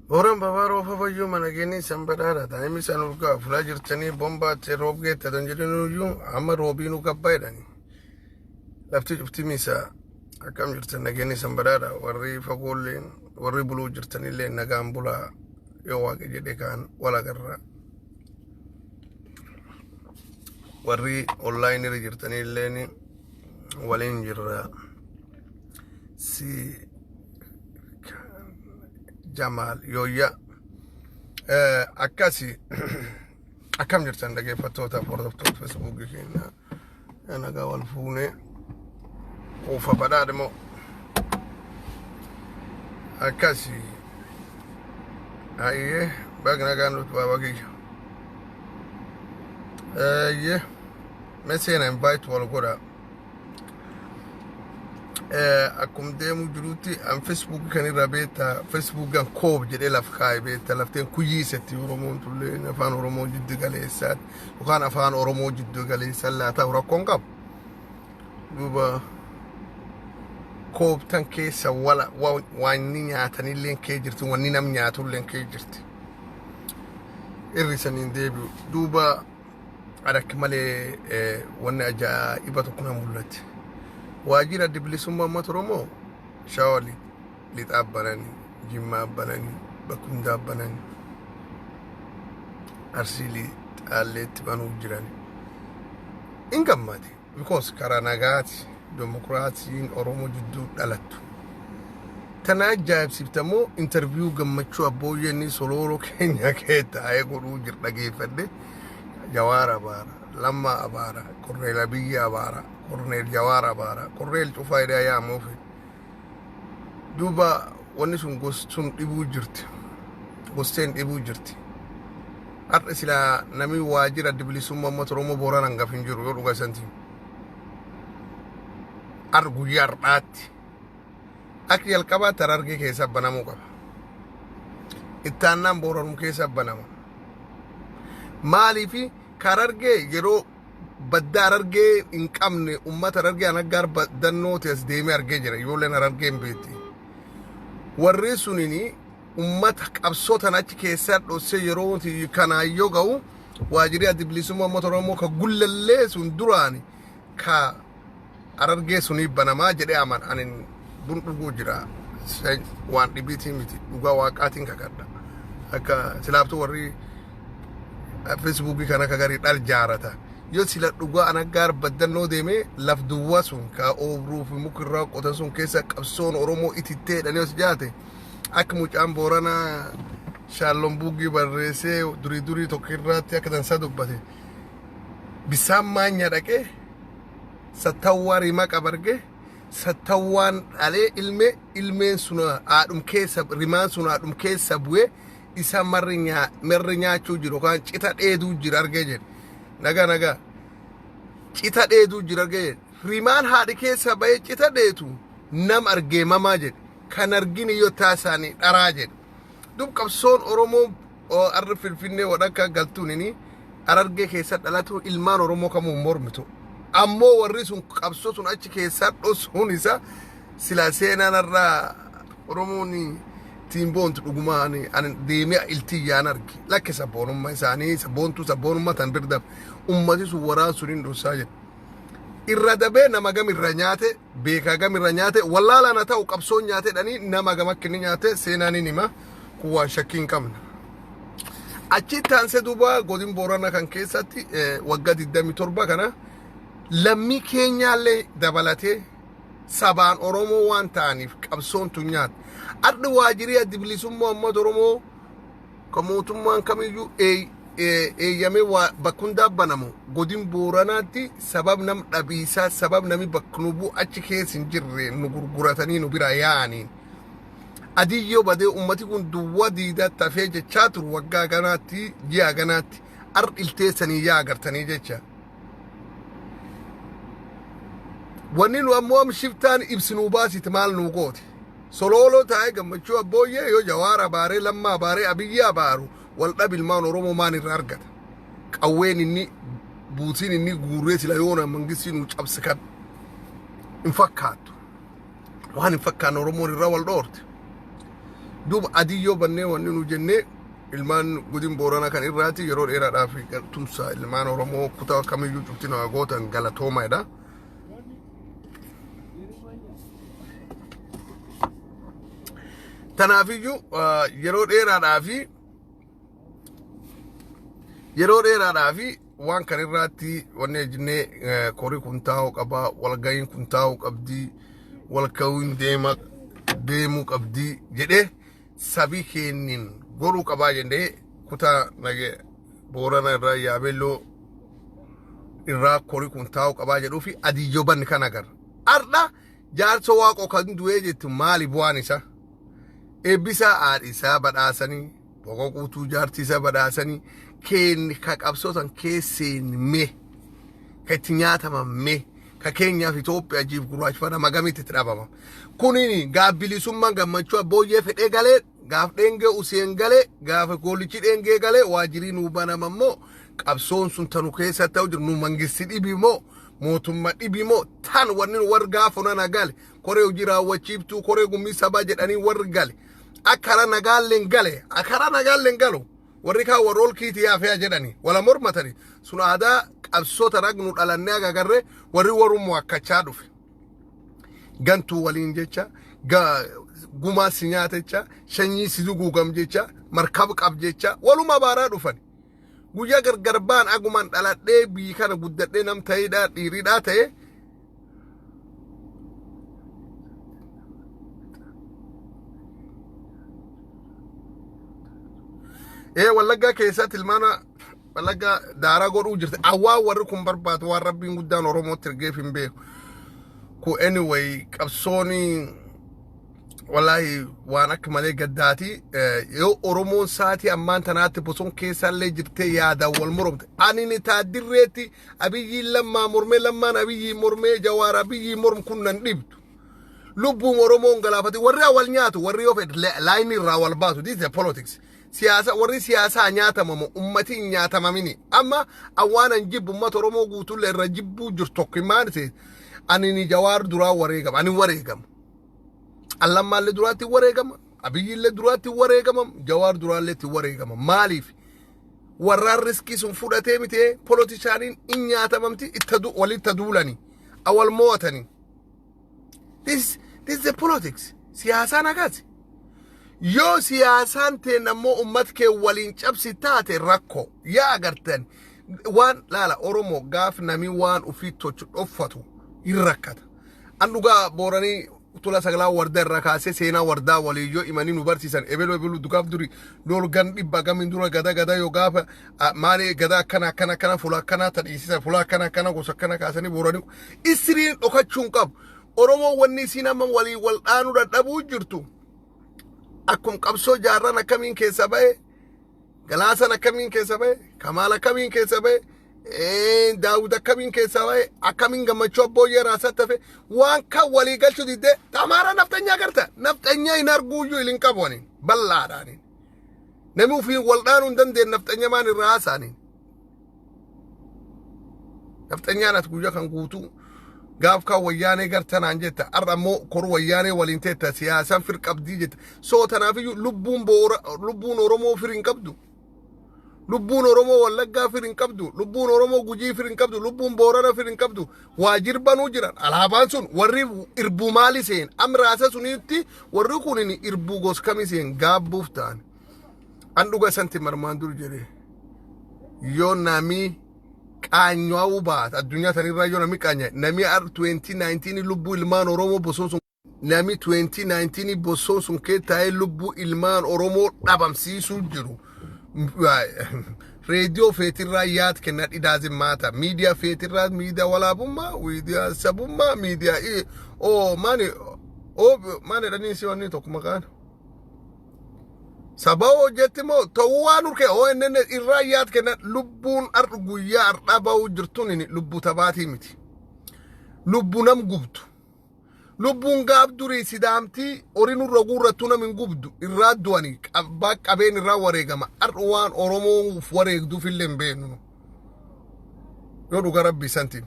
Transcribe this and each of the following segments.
Booran babaa roofa fayyuu mana keenni san badhaadha. Taa'imni san urgaa fulaa jirtanii bombaatti roob geettatan jedhaniyyuu amma roobii nu gabbaa jedhani. Lafti cufti misa akkam jirtan nageenyi san badhaadha. Warri fagoolleen warri buluu jirtanillee nagaan bulaa yoo waaqa jedhe kaan wal agarra. Warri onlaayinii irra jirtanilleen waliin jirra. Si Jamaal Yooyyaa. Akkasi akkam jirtan dhaggeeffattootaaf hordoftoota feesbuukii keenya nagaa wal fuunee quufa badhaadhe moo akkasi hayyee baga nagaan nuti baaba kiyya. Hayyee mee seena invite wal godhaa. Akkum deemu jirutti an Facebook kan irra beekta Facebookan koob jedhee laf kaa'e beekta lafteen kuyyiisetti Oromoon tullee afaan Oromoo jiddu galeessaati yookaan afaan Oromoo jiddu galeessan laa ta'u rakkoon qabu. Duuba koobtan keessa wala wanni nyaatanillee kee jirti wanni nam nyaatullee kee jirti. Irrisaniin deebi'u. Duuba Akka malee wanni ajaa'iba tokko na mul'ate. Waajjira Adda Bilisummaa Uummata Oromoo Shawaa Lixaa bananii, Jimmaa bananii, bakka hundaa bananii, Arsii Lixaalleetti banuuf jiran. In gammade. Because karaa nagaati demokiraasiin Oromoo jidduu dhalattu. Tana ajaa'ibsiifta immoo interview gammachuu abbooyyee inni solooloo keenya kee taa'ee godhuu jira dhageeffadhe. Jawaar abaara, Lammaa abaara, Korneel Abiyyi abaara, Korneel Jawaar abaara, Korneel Cufaa jedhee yaamuufi. Duuba wanni sun gostuun dhibuu jirti. Gosteen dhibuu jirti. Har'a silaa namni waajjira Adda Bilisummaa Uummata Oromoo Boorana hangaf hin jiru yoo dhugaa isantiin. Har'a guyyaa har'aatti akka jalqabaatti Harargee keessa banamuu qaba. Itti aannaan Booranum keessa banama. Maaliif Harargee yeroo baddaa Harargee hin qabne uummata Harargee anaggaar baddannooti as deemee argee jira. Ijoolleen Harargee hin beekti. Warri sunini ummata qabsoo tana achi keessaa dhossee yeroo kanaayyoo ga'u waajjirri Adda Bilisummaa Uummata Oromoo ka gullallee sun duraani ka Harargee sunii banamaa jedhee aman anin bun dhuguu jira waan dhibiitii miti dhugaa waaqaatiin kakadha akka silaaftuu warri feesbuukii kana akka garii dhal jaarata yoo sila dhugaa anaggaar baddannoo deemee laf duwwaa sun ka oobruu fi mukirraa qotan sun keessa qabsoon Oromoo itittee jedhanii os jaate Akka mucaan Booranaa Shaallon Buuggii barreessee durii durii tokko irraatti akka dansaa dubbate. Bisaan maanya dhaqee sattawwaa rimaa qabarge sattawwaan dhalee ilmee ilmeen sun haadhum keessa rimaan sun haadhum keessa bu'ee isa marri marri nyaachuu jiru yookaan cita dheeduu jira argee jedhe. Nagaa nagaa cita dheeduu jira argee jedhe. Rimaan haadhi keessa ba'ee cita dheetu nam argee mamaa jedhe. Kan argini yoo taasaanii dharaa jedhe. Dub qabsoon Oromoo arra Finfinnee wadhakka galtuun inni Harargee keessa dhalatu ilmaan Oromoo kamuu hin mormitu. Ammoo warri sun qabsoo sun achi keessaa dhosuun isaa silaa seenaan irraa Oromoon ittiin boontu dhugumaan ani deemee iltiyyaan arge. Lakki sabboonummaa isaanii sabboontuu sabboonummaa tan birdaaf ummati sun waraan sun hin dhossaa jedhe. Irra dabee nama gam irra nyaate beekaa gam irra nyaate wallaalaan haa ta'u qabsoon nyaate dhanii nama gam akka inni nyaate seenaan hin hima kun waan shakkii hin qabne. Achitti aansee duuba godin Boorana kan keessatti waggaa 27 kana lammii keenyaallee dabalatee sabaan Oromoo waan ta'aniif qabsoon tun nyaate. Ardi waajirii addi bilisummaa uummata Oromoo Ka mootummaan kamiyyuu eeyyamee waa bakka hundaa banamu godin Booranaatti sabab nam dhabiisaa sabab nami bakka nu bu'u achi keessa hin jirre nu gurguratanii nu bira yaa'aniin. Adiyyoo badee ummati kun duwwaa diidaa tafee jechaa turu waggaa ganaatti ji'a ganaatti ar ilteessanii yaa agartanii jecha. Wanni nu ammoo am shiftaan ibsinuu baasiti maal nuu gooti. Solooloo taa'ee gammachuu abbooyyee yoo Jawaar abaaree Lammaa abaaree Abiyyi abaaru wal dhabi ilmaan Oromoo maan irraa argata. Qawween inni buutiin inni guurree sila yoona mangistii nu cabse kan hin fakkaattu. Waan hin fakkaanne Oromoon irraa wal dhoorte. Duuba adiyyoo bannee wanni nu jennee ilmaan godin Booranaa kan irraati yeroo dheeraadhaaf tumsa ilmaan Oromoo kutaa kamiyyuu cufti nama gootan galatoomaadha. Tanaafiyyuu yeroo dheeraadhaaf yeroo dheeraadhaaf waan kan irraatti wanni jennee korii kun taa'uu qaba, walga'iin kun taa'uu qabdii, walga'iin deema deemuu qabdii jedhee sabii keennin godhuu qabaa jennee kutaa nage Boorana irraa Yaabelloo irraa korii kun taa'uu qabaa jedhuu fi adiyyoo banni kan agarra. Har'a jaarsa waaqoo kan du'ee jettu maali bu'aan isaa? Eebbisaa haadhi isaa badhaasanii, boqoo quutuu jaartii isaa badhaasanii, keenni ka qabsootan keesseen mee, ka itti nyaataman mee, ka keenyaaf Itoophiyaa jiif gurraachifata magamitti itti dhabama. Kuniin gaabbilisummaan gammachuu abbooyyee fedhee galee gaaf dheengee useen galee gaafa goolichi dheengee galee waajirii nuu banama immoo qabsoon sun tanu keessa ta'u jiru nu mangisti dhibi moo mootummaa dhibi moo tan wanni nu warri gaafa nana gale koree hojii raawwachiiftuu koree gummii sabaa jedhanii warri gale akka nagaalleen gale akka nagaalleen galu warri kaan warra ol kiitii yaafee jedhanii wala mormatanii sun aadaa qabsoo tan nu dhalannee agarree warri warummoo akkachaa dhufe. Gantuu waliin jecha, gumaa si nyaata jecha, shanyii si duguugam jecha, markab qab jecha, waluma baaraa dhufan. Guyyaa gargar ba'an agumaan dhaladhee biyyi kana guddadhee nam ta'eedhaa dhiiridhaa ta'e. Ee Wallaggaa keessatti ilmaana Wallaggaa daaraa godhuu jirti. Awwaa warri kun barbaadu waan rabbiin guddaan Oromootti ergeef hin beeku. Ku anyway qabsooni wallaahi waan akka malee gaddaati. Yoo Oromoon saatii ammaan tanaatti boson keessallee jirtee yaadaan wal moromte. Ani ni taaddirreetti Abiyyiin Lammaa mormee, Lammaan Abiyyii mormee, Jawaar Abiyyii morm kun nan dhibdu. Lubbuun Oromoon galaafate warri wal nyaatu, warri yoo fedhe laayinii irraa wal baasu. This is a politics. Siyaasa warri siyaasaa nyaatamamu ummati hin nyaatamamini. Amma awwaanan jibbu ummata Oromoo guutuullee irra jibbuu jirtu tokko maal ta'e, ani ni Jawaar duraa wareegama, ani wareegama. Allammaallee duraatti wareegama, Abiyyillee duraatti wareegama, Jawaar duraallee itti wareegama. Maaliif? Warraan riskii sun fudhatee miti politicianiin hin nyaatamamti itti walitti duulanii awwal mo'atanii. This is the politics. Siyaasaan akkas. Yoo siyaasaan teen ammoo ummat kee waliin cabsi taate rakkoo yaa agartan waan laala Oromoo gaaf nami waan ofii tolchu dhoffatu hin rakkata. An dhugaa Booranii tula sagalaa warda irraa kaasee seenaa wardaa walii yoo imanii nu barsiisan ebelu ebelu dugaaf duri lolgan dhibba gamiin dura gada gada yoo gaafa maali gada akkana akkana akkana fuula akkana tadhiisisa fuula akkana akkana gosa akkana kaasanii Booranii isiriin dhokachuu hin qabu. Oromoo wanni isiin amma walii wal dhaanuu dadhabuu jirtu akkum qabsoo jaarran akkamiin keessa ba'e, Galaasan akkamiin keessa ba'e, Kamaal akkamiin keessa ba'e, Daawud akkamiin keessa ba'e, akkamiin Gammachuu Abbooyyee raasatti hafe, waan kan walii galchuu diddee Amaara nafxanyaa garta nafxanyaa hin arguuyyuu ilin qabu ani bal'aadhaani. Namni ofiin wal dhaanuu hin dandeenye nafxanyaa maan irraa haasa'anii. Nafxanyaan ati guyyaa kan guutuu gaaf kan wayyaanee gartanaan jetta, har'a immoo koru wayyaanee waliin teetta, siyaasaan fir qabdii jetta. Soo tanaafiyyuu lubbuun boora lubbuun Oromoo fir hin qabdu. Lubbuun Oromoo Wallaggaa fir hin qabdu. Lubbuun Oromoo Gujii fir hin qabdu. Lubbuun Boorana fir hin qabdu. Waajirbanuu jiran. Alaabaan sun warri irbuu maali seen? Amraasa sunitti warri kun irbuu gos kami seen gaabbuuf ta'an. An dhuga santi marmaan dur jedhee. Yoo nami qaanyaa'uu baata addunyaa tanirraa yoo nami qaanya nami ar 2019 lubbuu ilmaan Oromoo bosoon sun nami 2019 bosoon sun kee taa'ee lubbuu ilmaan Oromoo dhabamsiisuu jiru. Reediyoo feetirraa yaad kenna dhidaazin maata. Miidiyaa feetirraa, miidiyaa walaabummaa, miidiyaa sabummaa, miidiyaa oo maani oo maani jedhanii si wanni tokko maqaan. Saba hojjetti moo ta'uu waan urkee ONN irraa yaad kenna lubbuun har'a guyyaa har'aa ba'uu jirtuun lubbuu tabaatii miti. Lubbuu nam gubdu. Lubbuun gaaf durii sidaamtii horii nurra guurrattuu nam hin gubdu irraa du'anii abbaa qabeen irraa wareegama. Har'a waan Oromoo wareegduuf illee hin beeknu. Yoo dhuga rabbi santiin.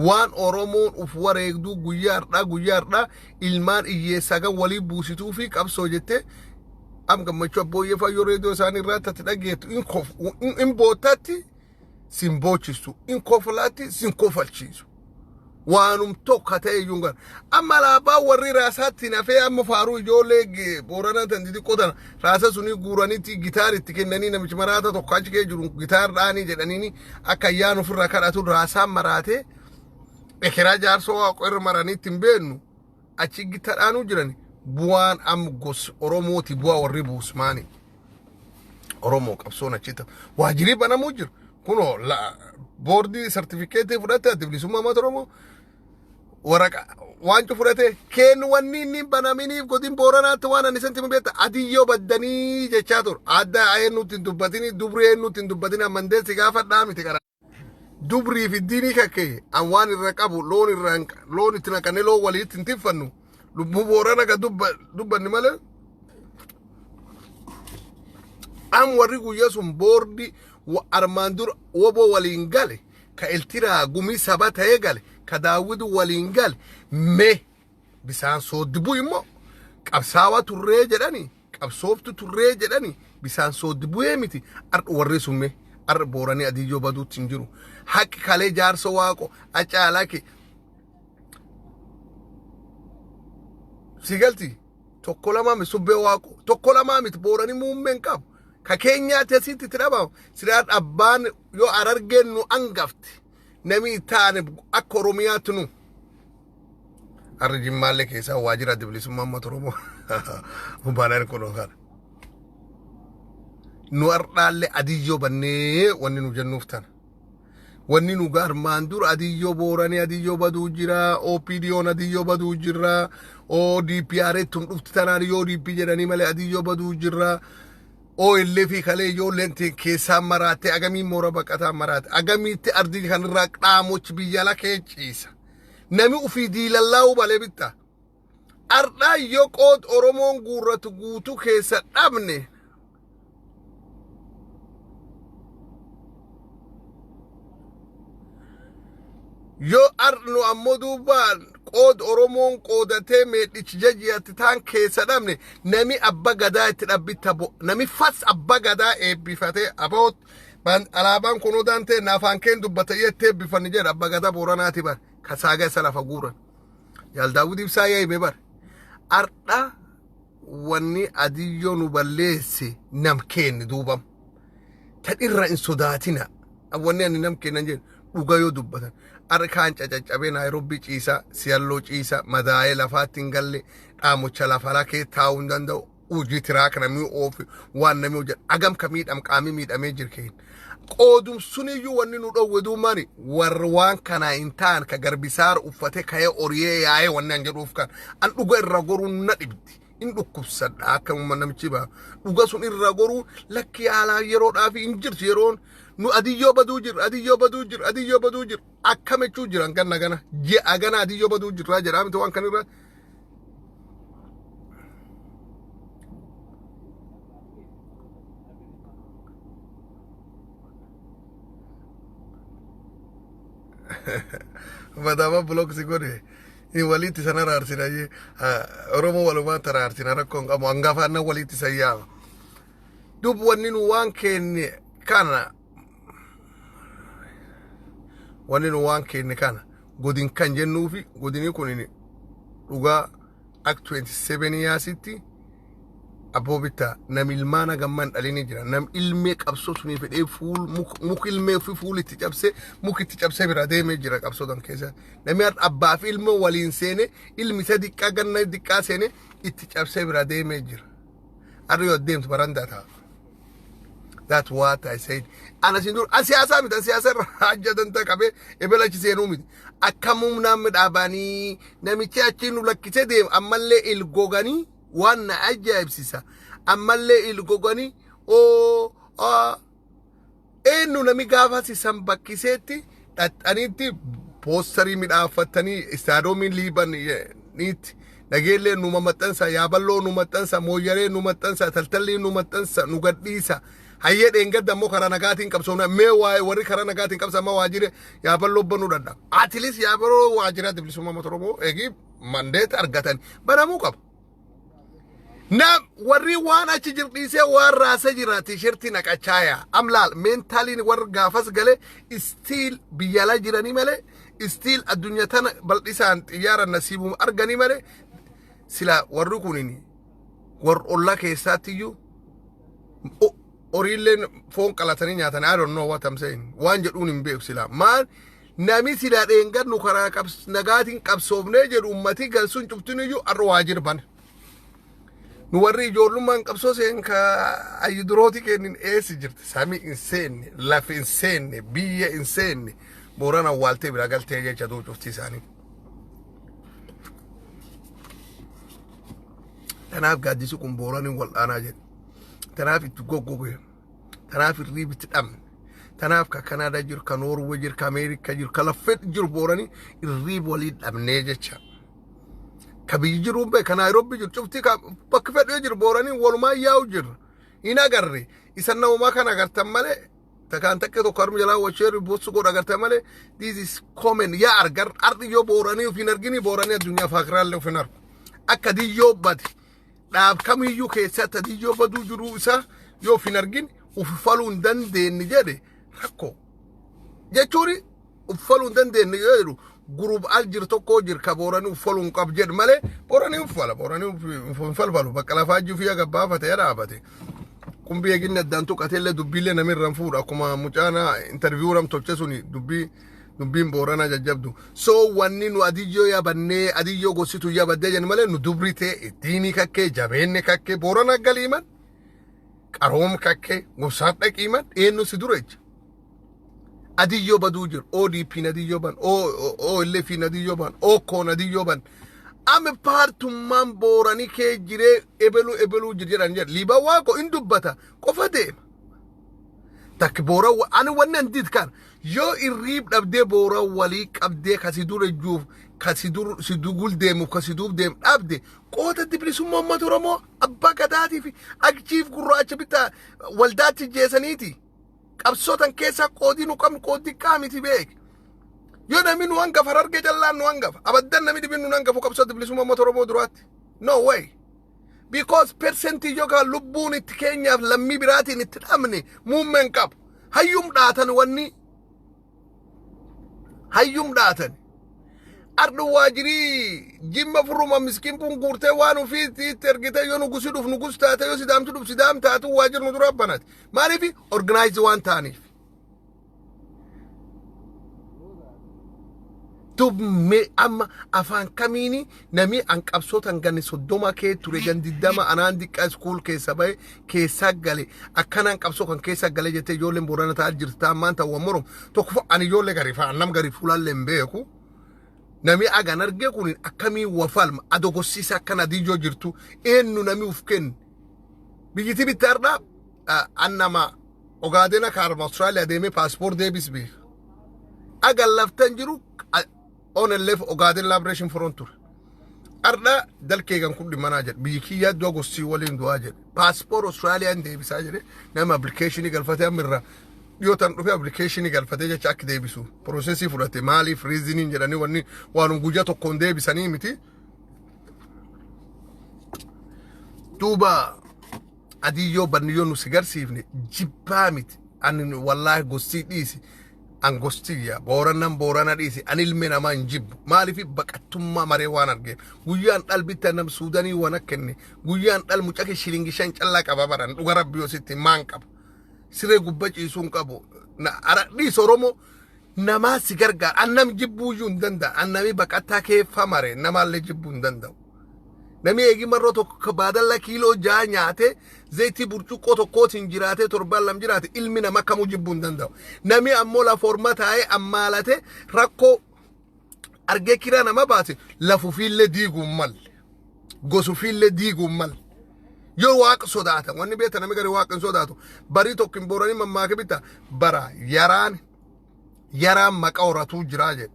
Waan Oromoon uf wareegduu guyyaa har'aa guyyaa har'aa ilmaan hiyyeessaa kan walii buusituu fi qabsoo jettee am Gammachuu Abbooyyee fayyoo reediyoo isaanii irraa ati dhageettu in boottatti sin boochistu, in koflaatti sin kofalchiisu. Waanum tokko ta'e iyyuu hin galu. Amma alaabaa warri raasaatti nafee amma faaruu ijoollee Booranaa tan xixiqqoo tana raasa sunii guuranitti gitaar itti kennanii, namichi maraata tokko achi kee jiru gitaar dhaanii jedhaniini akka ayyaan ofirraa kadhatu raasaan maraatee ekeraa Jaarsoo Waaqoo irra maranii itti hin beennu achi gita dhaanuu jiran. Bu'aan am gos Oromooti, bu'aa warri buusmaani. Oromoo qabsoon achitti waajjirii banamuu jiru. Kunoo boordii sartifikeetii fudhatte, Adda Bilisummaa Uummata Oromoo waraqa waancu fudhate kennu. Wanni inni hin banaminiif godin Booranaatti waan ani isintti beekta adiyyoo baddanii jechaa ture. Adda eenyutti hin dubbatini, dubrii eenyutti hin dubbatini, ammandeessi gaafadhaa miti qara. Dubrii fi diinii kakkee an waan irra qabu loon irra loon itti naqannee loon waliitti hin tiffannu, lubbuu Boorana ka dubbanni malee. Am warri guyyaa sun boordii armaan dura woboo waliin gale, ka Eltiraa gumii saba ta'ee gale, ka Daawwidu waliin gale, mee bisaan sooddi bu'i immoo qabsaawaa turree jedhani, qabsooftu turree jedhani, bisaan sooddi bu'ee miti. Ardhu warri sun mee arra Booranii adiyyoo baduutti hin jiru. Haqi kalee Jaarsa Waaqo acaalake si galti tokko lamaa miti, Subbee Waaqo tokko lamaa miti. Booranii muummeen qabu ka keenyaatti asitti itti dhabamu silaan abbaan yoo Arargeen nu angafti namni taane akka Oromiyaatti nu harri Jimmaallee keessaa waajjira Adda Bilisummaa Uummata Oromoo baanaan kun kana. Nu har'aallee adiyyoo bannee wanni nu jennuuf tana. Wanni nu armaan dura adiyyoo Booranii adiyyoo baduu jira, OPDOn adiyyoo baduu jira, ODPR tun dhufti tanaan yoo ODP jedhanii malee adiyyoo baduu jira. OLF kalee ijoolleen keessaan maraatte, agamiin moora baqataa maraatte, agamiitti ardii kanirraa dhaamochi biyya lakee ciisa. Nami ufii diilallaa'uu malee bitta. Ardhaa yoo qood Oromoon guurratu guutuu keessa dhabne, yoo arnu ammoo duuba qood Oromoon qoodatee meedhichi jajiyatti taan keessa dhabne, nami abba gadaa itti dhabbitta bo nami fas abba gadaa eebbifatee aboot alaabaan kun odaan ta'e naafaan keen dubbata jettee eebbifanni jedha. Abba gadaa Booranaati bar kasaaga isa lafa guuran Jaal Daawud Ibsaa yaa'ime bar. Ardha wanni adiyyoo nu balleesse nam keenne duubam tan irra hin sodaatina. Wanni ani nam kennan jedhu dhuga yoo dubbatan arri kaan cacaccabee Naayiroobii ciisa, Siyalloo ciisa, madaa'ee lafaatti hin galle, dhaamocha lafa lakee taa'uu hin danda'u, hojii tiraaka namni oofi waan namni hojjetu agam ka miidham qaamii miidhamee jira keenya. Qoodum suniyyuu wanni nu dhowwe duumaani warra waan kanaa hin ta'an ka garbisaar uffate ka'ee oriyee yaa'ee wanni an jedhuuf kan an dhuga irra goruun na dhibdi. In dhukkubsadha akka namichi baa dhuga sun irra goruu lakki yaalaa yeroodhaaf hin jirtu. Yeroon nu adiyyoo baduu jirra, adiyyoo baduu jirra, adiyyoo baduu jirra akkam jechuu jiran ganna gana ji'a gana adiyyoo baduu jirraa jedhaa miti waan kan irra. Madaama block si godhe ni walitti sana raarsina. Oromoo walumaan taraarsina, rakkoon qabu hangafaan nan walitti sayyaama. Dub wanni nu waan kenne kana, wanni nu waan kenne kana godin kan jennuufi godinii kun dhugaa ak 27 yaasitti abboo bittaa nam ilmaan hagamman dhalini jira, nam ilmee qabsoo sunii fedhee fuul muk ilmee fi fuul itti cabsee muk itti cabsee bira deemee jira. Qabsoo tan keessa namni har'a abbaa fi ilmoo waliin seene, ilmi isa diqqaa ganna diqqaa seene itti cabsee bira deemee jira. Har'a yoo deemtu barandaa ta'a. That's what I said. Ana sin dur an siyaasaa miti, an siyaasa irra hajja dantaa qabee ebela achi seenuu miti. Akkamum namni dhaabanii namichi achi nu lakkisee deema ammallee ilgoganii waan na ajaa'ibsiisa. Ammallee ilgoganii oo eenyu nami gaafa sisan bakkiseetti dhaxxaniitti poostarii midhaaffattanii istaadoomiin Liiban niitti Nageellee nu maxxansa, Yaaballoo nu maxxansa, Mooyyalee nu maxxansa, Taltallii nu maxxansa, nu gadhiisa. Hayyee, dheengadda ammoo karaa nagaatiin qabsoomna. Mee waa'ee warri karaa nagaatiin qabsama waajjira Yaaballoo banuu danda'a. Atilis Yaaballoo waajjira Adda Bilisummaa Uummata Oromoo eegi mandate argatan banamuu qaba. Na warri waan achi jiru dhiisee waan raasa jira T-shirtii naqachaa yaa. Amlaal mentaliin warri gaafas galee still biyya alaa jiranii malee, still addunyaa tana bal'isaan xiyyaara nasiibuma arganii malee, sila warri kunin warri ollaa keessaatti iyyuu horiilleen foon qalatanii nyaatan. I don't know what I'm saying. Waan jedhuun hin beeku. Sila maal nami sila dheengadnu karaa nagaatiin qabsoofnee jedhu ummati galsuun cuftin iyyuu arra waajjira bane. Nu warri ijoollummaan qabsoo seen ka ayyidurooti kennin eessi jirti? Samii hin seenne, lafi hin seenne, biyya hin seenne, Boorana awwaaltee bira galtee jecha duu cufti isaanii. Tanaaf gaaddisi kun Booraniin wal'aanaa jedhe. Tanaaf itti goggoge. Tanaaf hirriib itti dhabne. Tanaaf ka Kanaadaa jiru, ka Noorwee jiru, ka Ameerikaa jiru, ka laffee jiru Booranii hirriib walii dhabnee jecha. Ka biyyi jiru bee, ka Naayiroobii jiru, cufti ka bakki fedhee jiru Booranii walumaan yaa'u jiru. Hin agarre. Isan namumaa kan agartan malee, takaan takka tokko harmi jalaa washeerri bossu godha agartan malee, this is common. Yaa argar ardi yoo Booranii of hin argini, Booranii addunyaa faakiraallee of hin argu. Akka diyyoo bade dhaab kamiyyuu keessatti diyyoo baduu jiruu isaa yoo of hin argin uf faluu hin dandeenye jedhe rakkoo. Jechuun uf faluu hin dandeenye yoo jedhu, group al jiru tokko jira ka Booranii uf faluu hin qabu jedhu malee, Booranii uf fala, Booranii uf hin falfalu. Bakka lafaa jiru fi gabbaafate dhaabate. Qumbii eeginni addaan tuqateellee dubbiillee namni irraan fuudha, akkuma mucaana interview nam tolche suni dubbii dubbiin Booranaa jajjabdu. So wanni nu adiyyoo yabannee adiyyoo gositu yabaddee jennu malee, nu dubri ta'e diinii kakkee jabeenne kakkee Booranaa galiiman qaroom kakkee gosaan dhaqiiman eenyu si dura jecha. Adiyyoo baduu jiru. ODP adiyyoo ban, OLF adiyyoo ban, OKON adiyyoo ban. Ame paartummaan Booranii kee jiree ebeluu ebeluu jir jedhan jedha. Liibaa Waaqoo in dubbata qofa deema. Takki Boora ani wanni an did kan yoo irriib dhabdee Boora walii qabdee kasi dura juuf kasi dur si dugul deemuuf kasi duub deem dhabde, qooda bilisummaa uummata Oromoo abbaa gadaatii fi achiif gurraacha bitaa waldaatti jeesaniiti. Qabsootan keessaa qoodii nu qabnu qoodii qaamiti beek. Yoo namni nu hangafa Harargee callaan nu hangafa. Abaddan namni dhibin nu hangafu qabsoo bilisummaa uummata Oromoo duraatti. No way. Because persentii yookaan lubbuun itti keenyaaf lammii biraatiin itti dhabne muummeen qabu. Hayyum dhaatan wanni. Hayyum dhaatan. Ardu waajirii Jimma furuma miskiin kun guurtee waan ofii itti ergitee, yoo nugusi dhuf nugus taate, yoo Sidaamti dhuf Sidaam taatu, waajir nu dura banate. Maaliif? Organize waan ta'aniif. Dubbee amma afaan kamiini namni an qabsootan ganni 30 kee ture, gan 20 anaan diqqaa school keessa bahe keessaa gale, akkanaan qabsoo kan keessa gale jettee ijoolleen Boorana ta'aa jirti ta'an maan ta'u morom tokko ani ijoollee garii fa'a nam garii fuulaallee hin beeku. Nami agan argee kun akkamii wafalma adogossiisa akkana diyyoo jirtu eenyu nami uf kenne. Biyyiti bittaardha an nama Ogaadena kaarma Austraaliyaa deemee paaspoor deebis beeka. Agan laftan jiru ONLF, Ogaaden Liberation Front ture. Ardha dalkeegan kun dhimanaa jedhe, biyyi kiyyaa du'a gossii waliin du'aa jedhe. Paaspoor Austraaliyaan deebisaa jedhe, nama applicationii galfatee amma irraa dhiyootan dhufe applicationii galfatee jecha akka deebisu processii fudhate. Maaliif reasoniin jedhanii wanni waan guyyaa tokkoon deebisanii miti. Duuba adiyyoo banniyyoo nu si garsiifne jibbaa miti. Ani wallaahi gossii dhiisi. An gostiyya Booranan Boorana dhiisi, ani ilmi namaa hin jibbu. Maaliif? Baqattummaa maree waan argeef. Guyyaan dhalbitta nam Suudanii waan akka kenne guyyaan dhal mucake shilingi 5 callaa qaba baran, dhuga Rabbi yoo sitti maan qaba. Siree gubba ciisuu hin qabu. Dhiisi Oromoo namaa si gargaara. An nam jibbuu iyyuu hin danda'a. An nami baqattaa keeffa mare namaallee jibbuu hin danda'u. Namni eegi marroo tokko baadalla kiiloo 6 nyaate, zayitii burcuqqoo tokkootiin jiraatee torbaan lam jiraate, ilmi nama kamuu jibbuu hin danda'u. Namni ammoo lafa orma taa'ee ammaalate rakkoo argee kiraa nama baase lafufiillee diiguu hin malle. Gosufiillee diiguu hin malle. Yoo Waaqa sodaatan wanni beektan, namni gari Waaqa hin sodaatu. Barii tokko hin Booranii mammaake bitta bara yaraan yaraan maqa horatuu jiraa jedhe.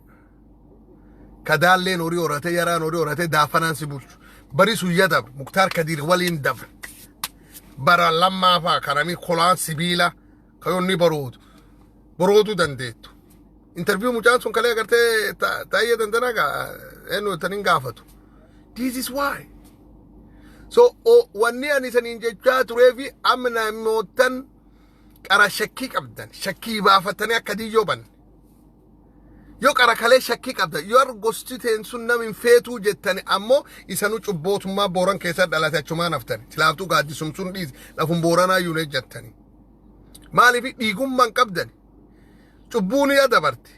Kadaalleen horii horatee, yaraan horii horatee daafanaan si bulchu. Bari sun ya dabre, Muktaar Kadiir waliin dabre. Bara lammaafaa kanami kolaan sibiila kayoonni barootu borootuu dandeettu. Interview mucaan sun kalee agartee taa'ee dandanaa gaa eenyu taniin gaafatu. This is why. So wanni ani isaniin jechaa turee fi amma namootan qara shakkii qabdan shakkii baafatanii akka diyyoo banne. Yoo qara kalee shakkii qabdan yoo gosti teen sun nam hin feetuu jettani ammoo isanuu cubbootummaa Booran keessa dhalate achumaan haftani. Silaaftuu gaaddisum sun dhiisi lafum Booranaa yuunee jettani. Maaliif dhiigummaan qabdan cubbuun yaa dabarte.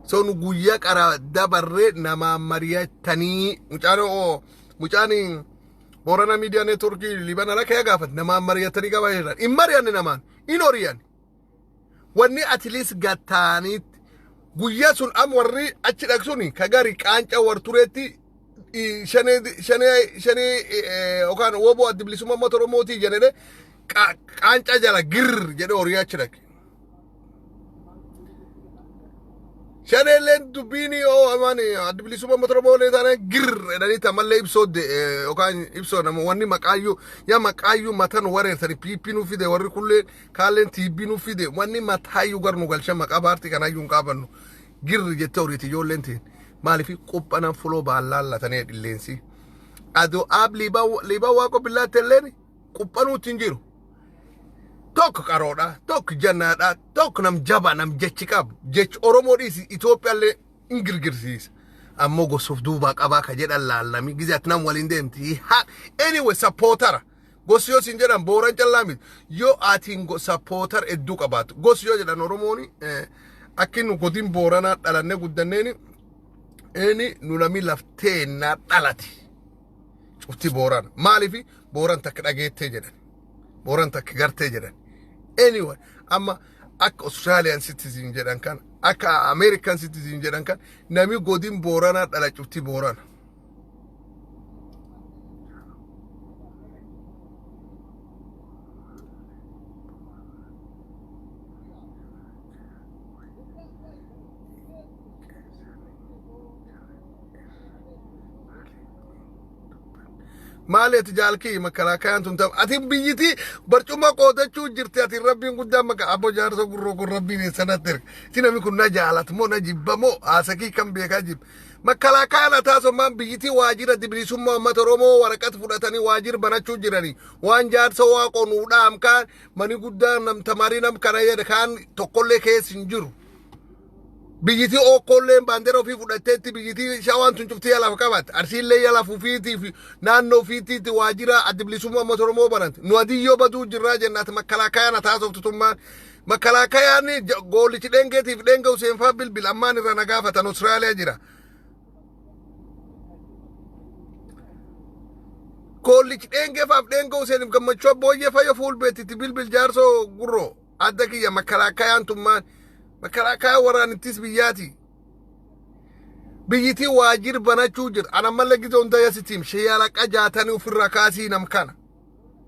So nu guyyaa qara dabarree namaa mari'attanii mucaan oo mucaan Boorana Miidiyaa Neetworkii Liibana Lakee gaafate namaan mari'atanii gabaa jiran. Hin mari'anne namaan hin horiyan. Wanni at least gattaaniitti guyyaa sun am warri achi dhaqsuni ka gari qaanca war tureetti shanee shanee shanee yookaan woboo addi bilisummaa uummata Oromootii jedhee qaanca jala girr jedhee horii achi dhaqe. Shaneelleen dubbiin yoo amaan addi bilisummaa uummata Oromoo illee taanaan girr jedhanii tamallee ibsoo yookaan ibsoo nama wanni maqaayyuu yaa maqaayyuu matan wareersani PP nu fide warri kullee kaalleen TB nu fide wanni mataayyuu gar nu galchan maqaa paartii kanaayyuu hin qaabannu girr jettee horiiti ijoolleen tiin maaliif quphanan fuloo baallaallatanii dhilleensi. Adoo aab liibaa waaqoo billaatti illeen quphanuutti hin jiru. Tokko qaroodha, tokko jannaadha, tokko nam jaba, nam jechi qabu. Jechi Oromoo dhiisi Itoophiyaallee hin girgirsiisa. Ammoo gosuuf duubaa qabaa ka jedhan laallami. Gizee ati nam waliin deemti. Ha, anyway, sappootara. Gosi yoo siin jedhan Booran callaa miti. Yoo atiin sappootara hedduu qabaattu. Gosi yoo jedhan Oromooni akki nu godin Booranaa dhalannee guddanneeni inni nu nami lafteennaa dhalate. Cufti Booran. Maaliif Booran takka dhageettee jedhan. Booran takka gartee jedhan. Anyway, amma akka Australian citizen jedhan kan akka American citizen jedhan kan nami godin Booranaa dhala cufti Boorana. Maali ati jaalkii makalaakayaan tun ta'u ati biyyiti barcuma qoodachuu jirti ati rabbiin guddaan maka abbo jaarsa gurroo kun rabbiin eessanatti erga si namni kun na jaalatu moo na jibba moo haasakii kan beekaa jibba makalaakayaan ataasummaan biyyiti waajjira bilisummaa uummata Oromoo waraqat fudhatanii waajjira banachuu jiranii waan jaarsa waaqoo nuu dhaam kaan mani guddaa nam tamarii nam kana jedhe kaan tokkollee keessa hin jiru. Biyyitii ookkoolleen baandera ofii fudhatteetti biyyitii shawaan tun cuftii yalaaf qabatte. Arsiillee yalaaf ofiitii fi naannoo ofiitiitti waajjira adda bilisummaa uummata Oromoo banante. Nu adiyyoo baduu jirraa jenna ati makkalaakayaan ati haasoftu tummaan. Makkalaakayaan goolichi dheengeetiif dheenga Huseenfaa bilbil ammaan irra na gaafatan Austraaliyaa jira. Goolichi dheengeefaaf dheenga Huseeniif gammachuu abbooyyee fayya fuulbeetitti bilbil jaarsoo gurroo. Adda kiyya makkalaakayaan tummaan makkalaakayaa waraanittis biyyaati. Biyyitii waajjir banachuu jira. Ana malee gizee hunda yasitiim shayyaalaqa jaatanii ofirraa kaasii nam kana.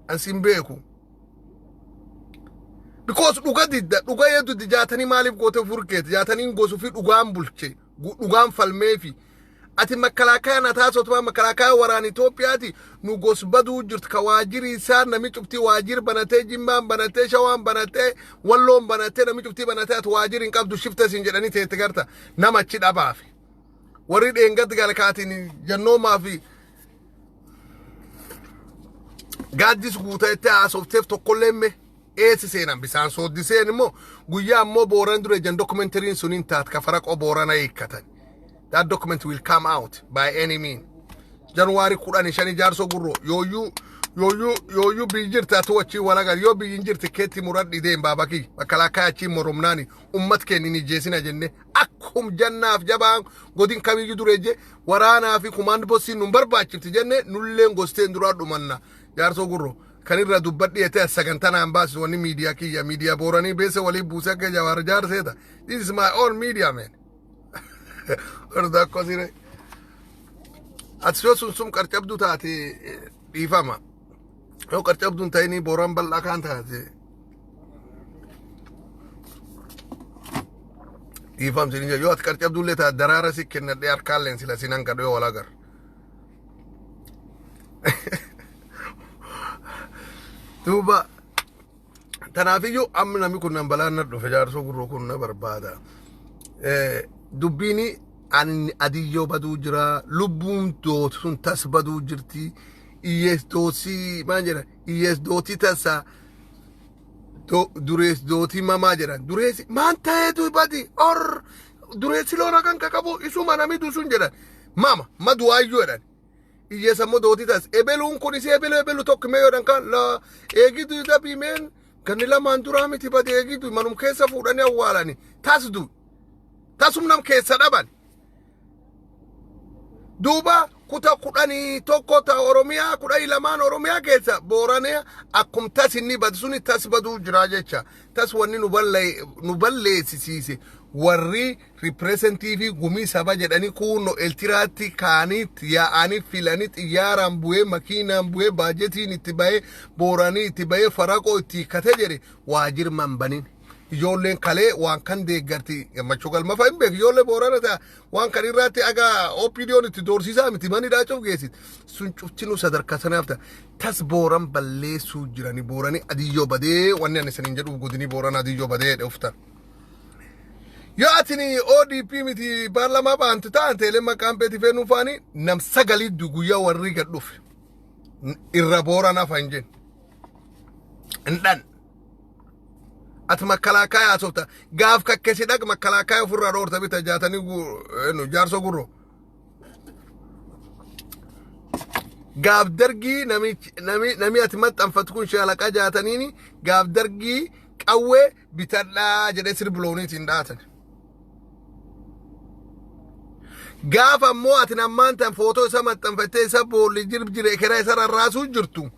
An sin beeku. Because dhuga didda dhuga yedu jaatanii maaliif goote furkeeti jaataniin gosu fi dhugaan bulche dhugaan falmeefi. Ati makkalaakaya na taasotuma makkalaakaya waraan Itoophiyaati nu gos baduu jirtu ka waajjiri isaa nami cuftii waajjir banatee Jimmaan banatee Shawaan banatee Walloon banatee nami cuftii banatee ati waajjiri hin qabdu shifta isin jedhanii teette garta nama achi dhabaafi. Warri dheengaddi galkaatiin jannoomaa fi gaaddis guuteettee haasofteef tokkollee mee eessi seenan bisaan sooddiseen immoo guyyaa ammoo Booran dura jan dokumentariin sun hin taat ka faraqoo Boorana hiikkatan. That document will come out by any mean. January 15 jaarsoo gurroo yooyyuu yooyyuu yooyyuu biyyi jirti ati wachii walagar yoo biyyi hin jirti keetti muradhi deem baaba kiyya makalaakaa achii moromnaani ummat keenya hin ijjeesina jenne akkum jannaaf jabaan godin kamiyyuu dura ejje waraanaa fi kumaand bossiin nun barbaachifti jenne nulleen gosteen duraa dhumanna jaarsoo gurroo kan irra dubbadhi jettee sagantaa naan baasisu wanni miidiyaa kiyya miidiyaa Booranii beese walii buusee akka Jawaar jaarseeta. This is my own media, man. Horda akkasire. Ati yoo sun sun qarcabduu taate dhiifama. Yoo qarcabduu hin ta'inii Booran bal'aa kaan taate dhiifamsi ni jira. Yoo ati qarcabduu illee taate daraara si kennadhee harkaalleen sila sinan kadhu yoo wal agarra. Duuba tanaafiyyuu amma namni kun nan balaan na dhufe, Jaarsoo Gurroo kun na barbaada. Dubbiin ani adiyyoo baduu jira, lubbuun dootu sun tas baduu jirti. Iyyees dootii maal jedha, iyyees dootii tasa durees dootii mamaa jedhan. Dureessi maan ta'eetu badi or dureessi loon hakan qabu isuma nami dusun jedhan, mama maduwaayyuu jedhan. Iyyeessa immoo dootii tas ebeluun kun isii ebelu ebelu tokko mee yoodhan kan la eegidu dabii meen ganni lamaan duraa miti badi eegidu manum keessa fuudhanii awwaalani tas du tasum nam keessa dhaban. Duuba kuta 11 ta Oromiyaa, 12n Oromiyaa keessa Booranee akkum tas inni badu suni tas baduu jira jecha. Tas wanni nu balleessisiise warri representative Gumii Saba jedhanii kuunno Eltiraatti kaanii yaa'anii filanii, xiyyaaraan bu'ee, makiinaan bu'ee, baajetiin itti bahee, Booranii itti bahee, faraqoo itti hiikkate jedhe waajirman banin. Ijoolleen kalee waan kan deeggarti, Gammachuu Galmafa hin beeku, ijoollee Boorana ta'a waan kan irraatti aga OPDOn itti doorsisaa miti manidhaa cuf geessit sun cuftinuu sadarkaa sanaaf ta'a. Tas Booran balleessuu jirani, Booranii adiyyoo badee wanni ani isiniin jedhuuf godinii Booran adiyyoo badee jedhe uftan. Yoo atini ODP miti paarlamaa baantu taate illee maqaan beeti feenuu faani nam sagalii guyyaa warri gad dhufe irra Booran hafa hin jenne. Hin dhan. Ati makalaakaa haasofta, gaaf kakkesi dhaq makalaakaa ofirraa dhoorta bita Jaatanii Jaarsoo Gurroo. Gaaf Dargii nami ati maxxanfatu kun Shaalaqaa Jaataniini gaaf Dargii qawwee bitadhaa jedhee sirbilooniitiin dhaatan. Gaafa ammoo ati nammaan tan footoo isa maxxanfattee isa boolli jire ekeraa isa rarraasuu jirtu,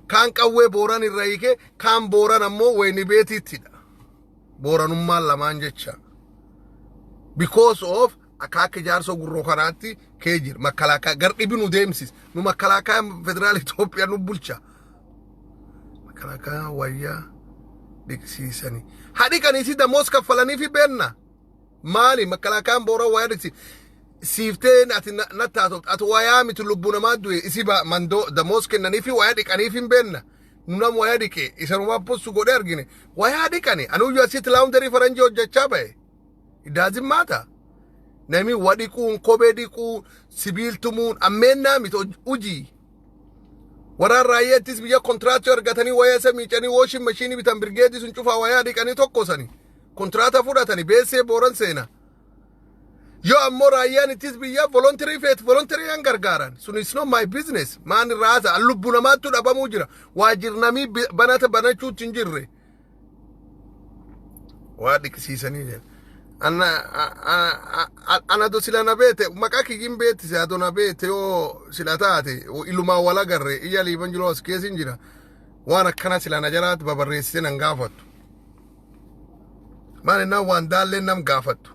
kaan qawwee Booran irra hiike, kaan Booran ammoo wayni beetiittidha. Booranummaan lamaan jecha. Because of akka akka Jaarsoo Gurroo kanaatti kee jira. Makalaakaa gar dhibi nu deemsis. Nu makalaakaa federaala Itoophiyaa nu bulcha. Makalaakaa wayyaa dhiqsiisanii. Haa dhiqanii si damoos kaffalanii fi beenna. Maali makalaakaan Booran wayyaa dhiqsi? Siifteen ati natti haasoftu, ati wayaa miti, lubbuu namaa du'e isi mandoo damoos kennanii fi wayaa dhiqanii fi hin beenna. Nu nam wayaa dhiqe isanumaa possu godhee argine wayaa dhiqani. Anuyyuu asitti laundry faranjii hojjechaa bahe. Idaazin maata. Nami wa dhiquun, kophee dhiquu, sibiil tumuun ammeennaa miti hojii. Waraan raayyaattis biyya kontiraatii argatanii wayaa isa miicanii washing machine bitan, birgeedii sun cufaa wayaa dhiqanii tokkosanii. Kontiraata fudhatanii beessee Booran seena. Yoo ammoo raayyaan ittis biyya voluntary feet voluntary yan gargaaran sun is not my business. Maan irraa haasa, lubbu namaattu dhabamuu jira. Waajirnamii banata banachuutti hin jirre. Waa dhiqsiisanii jedha. Ana do sila na beete, maqaa kiyyin beettise, ado na beete yoo sila taate ilumaa wal agarre iyya Liiban jiruu as keessa hin jira. Waan akkana sila na jalaatti babarreessite nan gaafattu. Maal innaan waan daalleen nam gaafattu.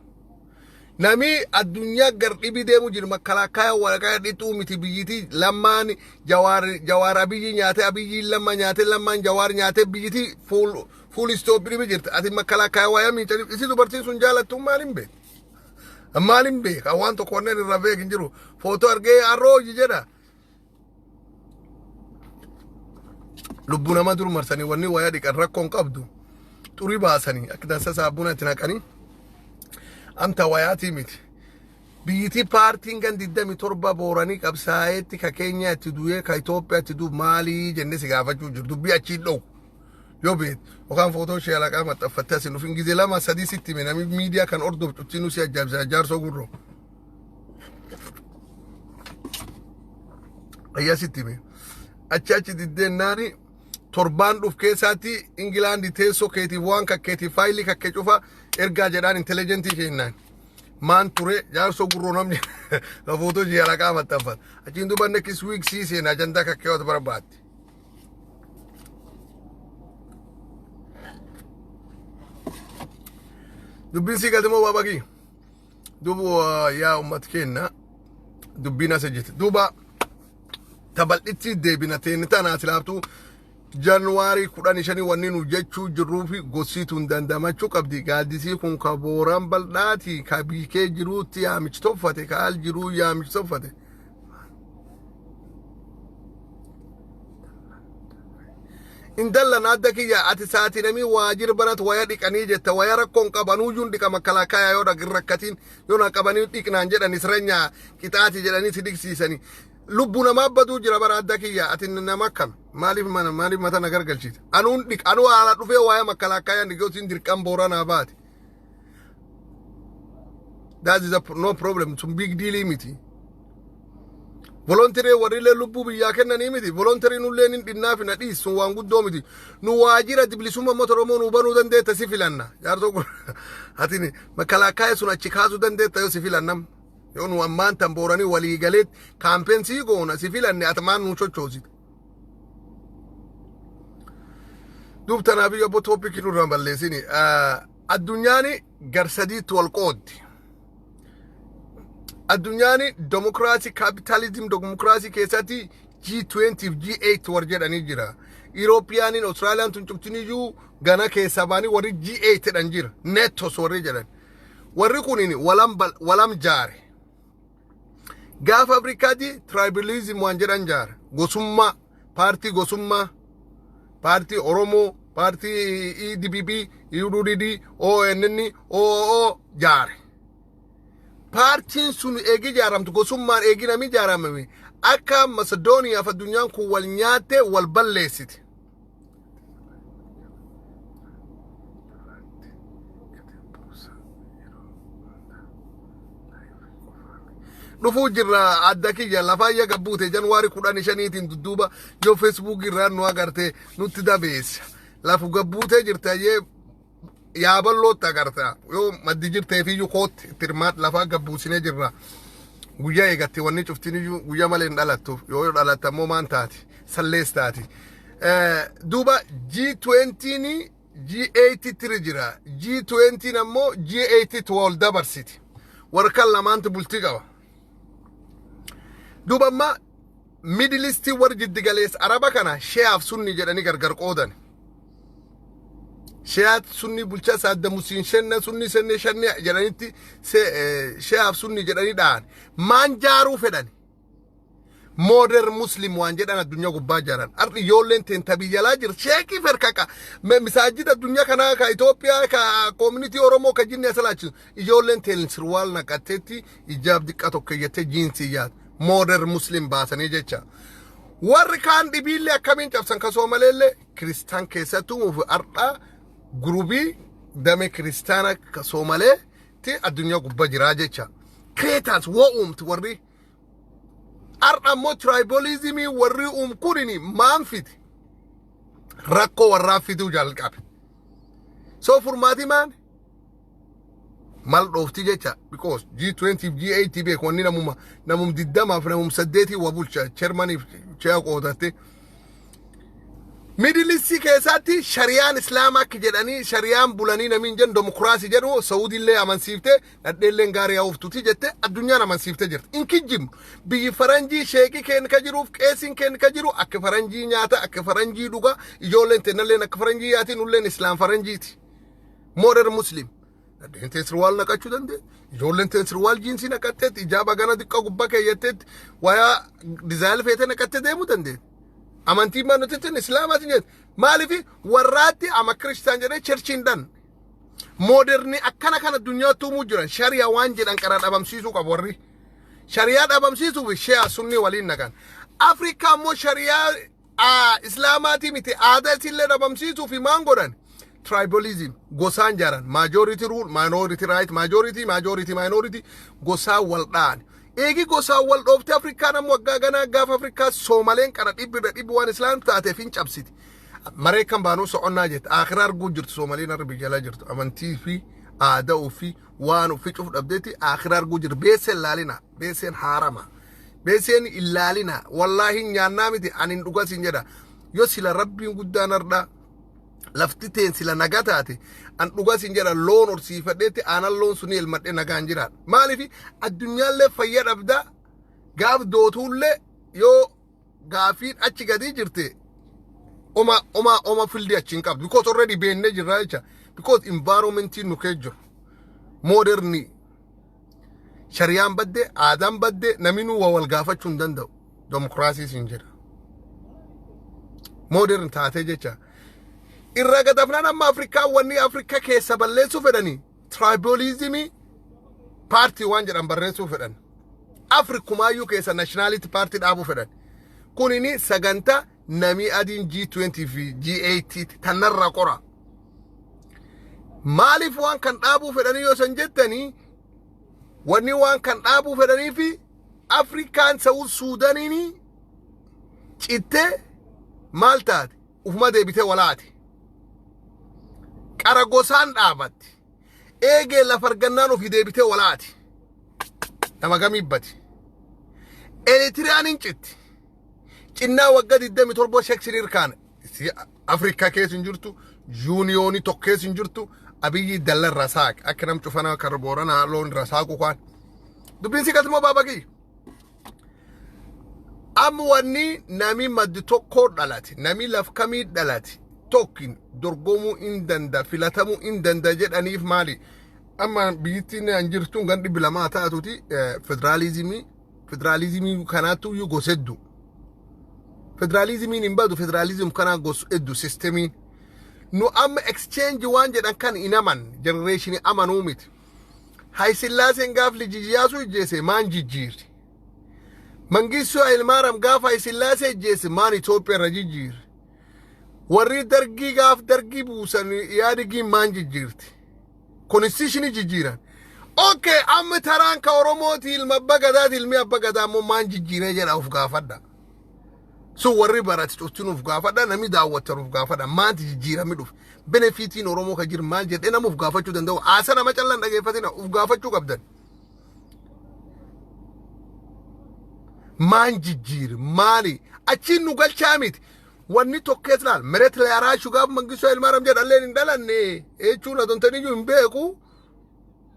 Nami addunyaa gar dhibii deemu jiru makalaakaa waraqaa dhixuu miti. Biyyiti Lammaan Jawaar, Jawaar Abiyyi nyaate, Abiyyiin Lamma nyaate, Lammaan Jawaar nyaate, biyyiti fuul fuul stop dhibi jirti. Ati makalaakaa wayaa miicanii isi dubartiin sun jaalattu maal hin beek? Maal hin beek? Waan tokko wanneen irra beek hin jiru. Footoo argee arrooji jedha. Lubbuu nama dur marsanii wanni wayaa dhiqan rakkoon qabdu, xurii baasanii akka dansa saabuna itti naqanii amta wayaatii miti. Biyyitii paartiin gan 27 Booranii qabsaa'eetti ka Keenyaa itti du'ee ka Itoophiyaa itti du'u maalii jennee si gaafachuu jiru, dubbii achiin dhowu. Yoo beet yookaan footoo ishee alaqaa maxxanfattee asin dhufin gizee lama sadii sitti hime, namni miidiyaa kan hordofu cuttinuu si ajaa'ibsa, Jaarsoo Gurroo. Ayyaa sitti hime. Achi achi diddeennaani torbaan dhuf keessaatti Ingilaandi teessoo keetiif waan kakkeetiif faayilii kakkee cufa ergaa jedhaan intelligence kennaan. Maan ture Jaarsoo Gurroo namni ka footoo ishee alaqaa maxxanfata. Achiin duuba next week sii seena ajandaa kakkee waan barbaadde. Dubbiin sii galte moo baabakii? Duuba yaa uummata keenya, dubbiin as ejjete. Duuba tabal'itti deebina teenne tana silaaftuu Januwaarii 15 wanni nu jechuu jirruu fi gossiituun dandamachuu qabdi. Gaaddisii kun ka Booraan bal'aati, ka biikee jiruutti yaamichi toffate, ka al jiruu yaamichi toffate. Indalla adda kiyya, ati saati namii waajir banat waya dhiqanii jetta. Waya rakkoon qabanuuyyuun dhiqa. Makkalaakaayaa yoo dhaqin rakkatiin yoo na qabanii dhiqnaan jedhan, isranya qixaati jedhanii si dhiqsiisanii. Lubbuu namaa baduu jira bara. Adda kiyya, ati nama akkam? Maaliif mana, maaliif mata na gargalchite? Anuun dhiq, anuu haala dhufee waaya makkalaakaayaa dhiqee siin dirqam Booranaa baate. That is a no problem. Sun big deal miti. Volunteer warrillee lubbuu biyyaa kennanii miti. Volunteer nullee hin dhinnaa fi na dhiis, sun waan guddoo miti. Nu waajjira bilisummaa uummata Oromoo nu banuu dandeetta, si filanna. Jaarsoo kun, ati makkalaakkaaya sun achi kaasuu dandeetta yoo si filannam. Yoo nu ammaan tan Booranii walii galee campaign sii goona, si filanne, ati maan nu chochoosita? Duub tanaaf iyyuu abbo, topic nurraan balleessini. Addunyaan gar sadiitti wal qooddi. Addunyaan demokiraasii, capitalism demokiraasii keessatti G20 fi G8 war jedhanii jira. Euroopiyaaniin, Austraaliyaan tun cuftiniyyuu gana keessaa baanii warri G8 jedhan jira. NATOs warri jedhan. Warri kunin walam jaare. Gaafa Afrikaati tribalism waan jedhan jaare. Gosummaa, paartii gosummaa, paartii Oromoo, paartii EDPP, UDD, ONN, OO jaare. Paartiin sun eegi ijaaramtu, gosummaan eegi namni ijaaramame, akka Masedooniyaaf addunyaan kun wal nyaatte, wal balleessite. Dhufuu jirra, adda kiyya. Lafaayya gabbuute January 15tiin dudduuba yoo Facebook irraa nu agarte nutti dabeessa. Lafu gabbuutee jirte ayyee yaaballootti agarta, yoo maddi jirteefiyyuu kootti itti hirmaat. Lafaa gabbuusinee jirra. Guyyaa eegatte wanni cuftiniyyuu guyyaa malee hin dhalattu. Yoo dhalatte ammoo maan taati? Sallees taati. Duuba G20 G8 tiri jira. G20 ammoo G8 tti wal dabarsiti. Warra kan lamaantu bultii qaba. Duuba amma Middle East, warri jiddi galeessa Araba kana, Shi'aaf Sunni jedhanii gargar qoodan. Shi'aat Sunni bulchaa Saddam Hussein shanna Sunni shanne shanne jedhanitti Shi'aaf Sunni jedhanii dha'an. Maan jaaruu fedhan? Modern Muslim waan jedhan addunyaa gubbaa jaaran. Har'i ijoolleen teen biyya jirti. Sheekii ferkaqa. Misaajida addunyaa kanaa ka Itoophiyaa, ka community Oromoo, ka jinni asalaachisu. Ijoolleen teen sirwaal naqatteetti, ijaab diqqaa tokko iyyattee, jiinsii yaad. Modern Muslim baasanii jecha. Warri kaan dhibiillee akkamiin cabsan? Ka Soomaleellee kiristaan keessattuu har'a gurubii damee kiristaana ka Soomaleetti addunyaa gubbaa jiraa jecha. Creators woo uumti warri. Har'a ammoo tribalism warri uumkunini maan fiti? Rakkoo warraa fiduu jalqabe. So furmaati maan? Mal dhoofti jecha, because G20 fi G8 beeku wanni namuma namum 20f namum 8 wa bulcha, chairmaniif chair qoodatte. Middle East keessatti shariyaan Islaamaa akka jedhanii shariyaan bulanii namiin jedhan, demokiraasii jedhu, Saudillee amansiifte, dhadheelleen gaarii hauftuti jette, addunyaan amansiifte jirti. In kijjibnu, biyyi faranjii sheekii keenya ka jiruuf qeesiin keenya ka jiru akka faranjii nyaata, akka faranjii dhuga, ijoolleen teennalleen akka faranjii yaati, nulleen Islaam faranjiiti. Modern Muslim. Dhadheen teen sirwaal naqachuu dandeetti. Ijoolleen teen sirwaal jiinsii naqatteetti, ijaaba gana xiqqoo gubbaa keeyyatteetti, wayaa design feetee naqattee deemuu dandeetti. Amantiin maan nuti ittiin Islaamaatiin jedhu. Maaliif warraatti ama kiristaan jedhee churchiin dhan. Modern akkana kana addunyaatti uumuu jiran, shariyaa waan jedhan qara dhabamsiisuu qabu warri. Shariyaa dhabamsiisuuf Shi'aa Sunni waliin naqan. Afrikaa immoo shariyaa Islaamaatii miti, aadaa isillee dhabamsiisuuf maan godhan? Tribalism gosaan jaaran, majority rule, minority right, majority, majority, minority, gosaan wal dha'an. Eegi gosaan wal dhoofte, Afrikaan ammoo waggaa ganaa gaafa Afrikaa Soomaleen qara dhibbi irra dhibbi waan Islaam taateef hin cabsiti. Maree kan baanuu so'onnaa jette, akhiraa arguu jirtu. Soomaliin har'a biyya alaa jirtu amantii fi aadaa ofii waan ofii cufu dhabdeetti akhiraa arguu jirtu. Beeseen laalina, beeseen haarama. Beeseen ilaalina, wallaahi nyaannaa miti, ani hin dhugasin jedha. Yoo sila Rabbiin guddaan har'a lafti teen sila nagaa taate, an dhugasin jedha, loon horsiifadheetti aanan loon sunii elmadhee nagaan jiraadha. Maaliif addunyaallee fayya dhabdaa gaaf dootuullee yoo gaafiin achi gadii jirte oma oma oma fildi achi hin qabdu, because already beennee jirra jecha, because environmentiin nu keessa jiru moderni, shariyaan badde, aadaan badde, namni nu wal gaafachuu hin danda'u. Demokiraasii siin jedha, modern taatee jecha. Irraa gadafnaan amma Afrikaa wanni Afrikaa keessa balleessuu fedhanii tribalism party waan jedhan barreessuu fedhan. Afrikumaayyuu keessa nationality party dhaabuu fedhan. Kunini sagantaa namii adiin G20 fi G8 tanarraa qora. Maaliif waan kan dhaabuu fedhanii yoo san jettanii, wanni waan kan dhaabuu fedhanii fi Afrikaan South Suudaaniin cittee maal taate, ufuma deebitee walaate. Qara gosaan dhaabatti. Eegee lafa argannaan ofii deebitee walaate. Nama gamiibbati. Eritiriyaan hin citti. Cinnaa waggaa 27 sheksiriir kaane. Afrikaa keessa hin jirtu, unionii tokko keessa hin jirtu, Abiyyi dalla irraa saaqe akka nam cufanaa kan Booranaa loon irraa saaqu kaan. Dubbiin si galtumoo baaba kiyya? Amma wanni nami maddi tokko dhalate, nami laf kamii dhalate, tokkin dorgomuu hin danda'a, filatamuu hin danda'a jedhaniif maali? Amma biyyittiin an jirtu gan 200 taatuti federaalizimii kanaatu iyyuu gosa hedduu. Federaalizimiin hin badu, federaalizim kanaa gosa hedduu systemiin. Nu amma exchange waan jedhan kan hin aman, generationii amanuu miti. Hayisillaaseen gaaf Liji Iyyaasuu ijjeese maan jijjiirri? Mangistuu Hayilmaaram gaafa Hayisillaasee ijjeese maan Itoophiyaa irra jijjiirri? Warri Dargii gaaf Dargii buusan Yaadigiin maan jijjiirti? Constitutionii jijjiiran. Okay, amma taraan ka Oromooti, ilma abba gadaati, ilmi abba gadaa immoo maan jijjiiree jedha of gaafadha. Sun warri barate cuftiin of gaafadha, namni daawwatan of gaafadha. Maanti jijjiiramni dhufe? Benefitiin Oromoo ka jiru maal jedhee nama of gaafachuu danda'u. Haasa nama callaan dhageeffatina, of gaafachuu qabdan. Maan jijjiire maali? Achiin nu galchaa miti. Wanni tokkees laal meret laaraashu gaaf Mangistuu Hayilmaaram jedhalleen hin dhalanne jechuun adontaniyyuu hin beeku.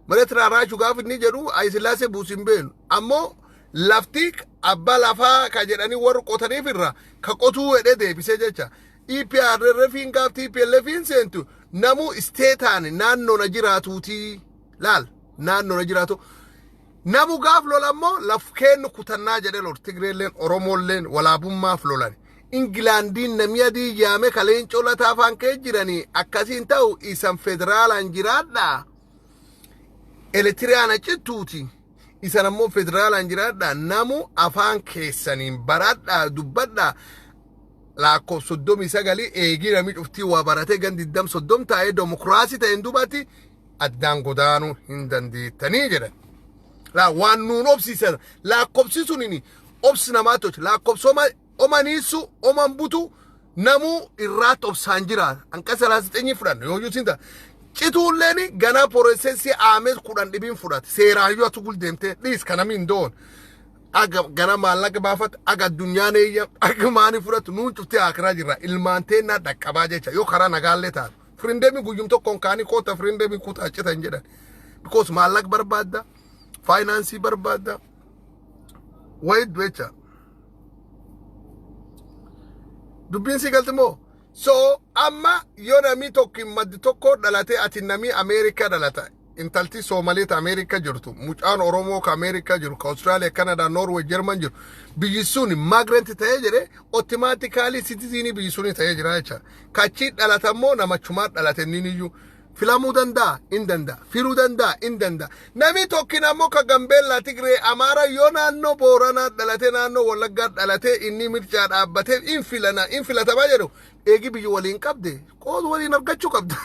Meret laaraashu gaaf inni jedhu Hayilasillaasee buusi hin beenu. Ammoo lafti abbaa lafaa ka jedhanii warri qotaniif irra ka qotuu jedhee deebisee jecha. EPRDF'n gaaf TPLF'n seentu namuu isteetaan naannoo na jiraatuutii laal naannoo na jiraatu. Namu gaaf lolammoo laf keennu kutannaa jedhee lol Tigreelleen Oromoolleen walaabummaaf lolan. Ingilaandiin namni adii yaame ka Leencoo Lataa afaan kee jiranii akkasiin ta'u isan federaalaan jiraadhaa. Eritiriyaan acittuuti. Isan ammoo federaalaan jiraadhaa, namu afaan keessaniin baradhaa, dubbadhaa. Lakkoofsa 39 eegii namni cuftii waa baratee gan 20 30 taa'ee demokiraasii ta'een duubatti addaan godaanuu hin dandeettanii jedhan. Laa waan nuun obsiisan lakkoofsi sunini obsi namaa tolcha, lakkoofsa omaniisu oman butu namuu irraatti obsaan jira. Hanqa 39 fudhanna yoo yuusin ta'a. Cituulleen ganaa processii aamees 10 dhibiin fudhate seeraayyuu atu guldeemtee dhiis kana min doon. Aga gana maallaqa baafatu, aga addunyaan eeyya, aga maanii fudhatu, nuun cuftee akiraa jirra, ilmaan teennaa dhaqqabaa jecha yoo karaa nagaallee taatu. Referendumii guyyum tokkoon kaanii koota referendumii kutaa citan jedhan. Because maallaqa barbaadda, financeii barbaadda, wayiddu jecha. Dubbiin si galti moo? So amma yoo namni tokko maddi tokko dhalate, ati namni Ameerikaa dhalata. Intalti Soomaliita Ameerikaa jirtu, mucaan Oromoo ka Ameerikaa jiru, ka Austraaliyaa, Kanadaa, Norway, German jiru, biyyi sun migrant ta'ee jedhe automatically citizenii biyyi suni ta'ee jira jecha. Kachi dhalata immoo namachumaa dhalate inni iyyuu filamuu danda'a, in danda'a, filuu danda'a, in danda'a. Namni tokkin ammoo ka Gambeellaa, Tigree, Amaara yoo naannoo Booranaa dhalate, naannoo Wallaggaa dhalate, inni mircaa dhaabbatee in filana, in filatamaa jedhu, eegi biyyi waliin qabde qoodu waliin argachuu qabda.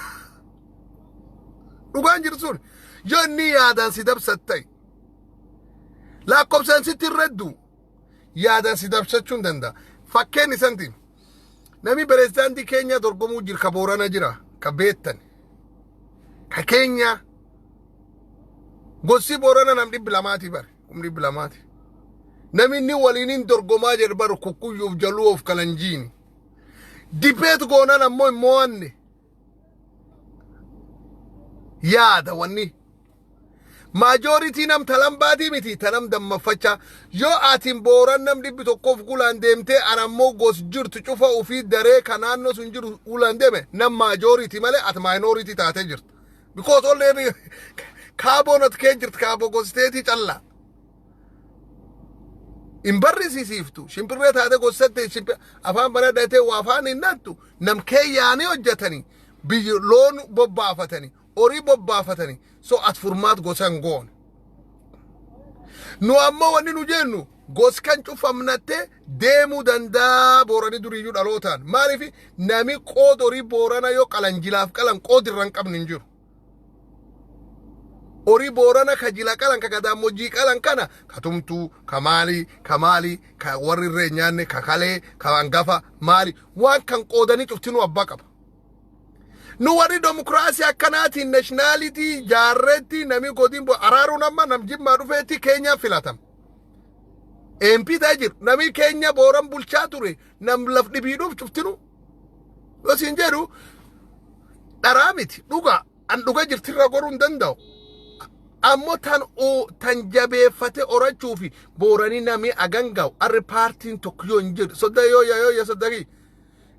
Dhugaan jirtu sun yoo inni yaadaan si dabsat ta'e lakkoofsaan sitti hin reddu, yaadaan si dabsachuu hin danda'a. Fakkeen isanti namni pirezidaantii keenya dorgomuu jira, ka Boorana jira, ka beettan ka keenya gosi Boorana nam 200ti bare 200,000ti. Namni inni waliin hin dorgomaa jedhu baru Kukkuyyuuf Jaluuf Kalanjiini. Debate goonan ammoo hin mo'anne. Yaada wanni majority nam talambaatii miti tanam dammaffachaa yoo atiin Booran nam 100f gulaan deemtee, an ammoo gos jirtu cufa ufii daree ka naannoo sun jiru gulaan deeme, nam majority malee ati minority taatee jirta. Because olleen kaaboon ati kee jirti kaaboo gosteetii callaa. Hin barrisiisiiftu. Shimpirree taate gossatte afaan bara dhatee waa afaan hin nattu. Nam keeyyaanii hojjetanii biyyi loon bobbaafatanii horii bobbaafatanii so at furmaat gosa hin goone. Nu ammoo wanni nu jennu gos kan cufamnatte deemuu danda'a Booranii duriyyuu dhalootaan. Maaliif nami qood horii Boorana yoo qalan jilaaf qalan qood irra hin qabne hin jiru. Horii Boorana ka jila qalan, ka gadaamojjii qalan kana, ka tumtuu, ka maalii, ka maalii, ka warri irra hin nyaanne, ka kalee, ka hangafa maali, waan kan qoodanii cuftinuu abbaa qaba. Nu warri demokiraasii akkanaatiin nationality jaarreetti nami godin araaruun amma nam Jimmaa dhufeetti Keenyaa filatama. MP ta'ee jiru nami keenya Booran bulchaa ture nam laf dhibiidhuuf cuftinu. Yoo siin jedhu dharaa miti, dhugaa an dhuga jirtirra goruu hin danda'u. Ammoo tan jabeeffate horachuu fi Booranii nami agan ga'u arri paartiin tokko yoo hin jiru sodda yoo yoo yoo soddakii.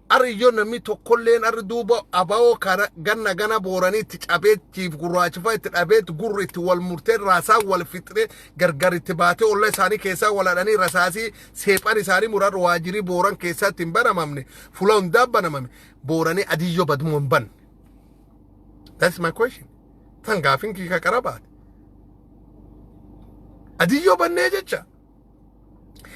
Arri yoo namni tokkolleen arri duuba aba'oo kana ganna gana Booranii itti cabee chiif gurraachifa itti dhabeet gurri itti wal murtee raasaa wal fixree gargar itti baatee olla isaanii keessaa wal hadhanii rasaasii seephan isaanii murar waajirii Booran keessatti hin banamamne fuula hundaa banamame Booranii adiyyoo badmoo hin banne. That's my question. Tan gaafin kiika qara baate. Adiyyoo bannee jecha.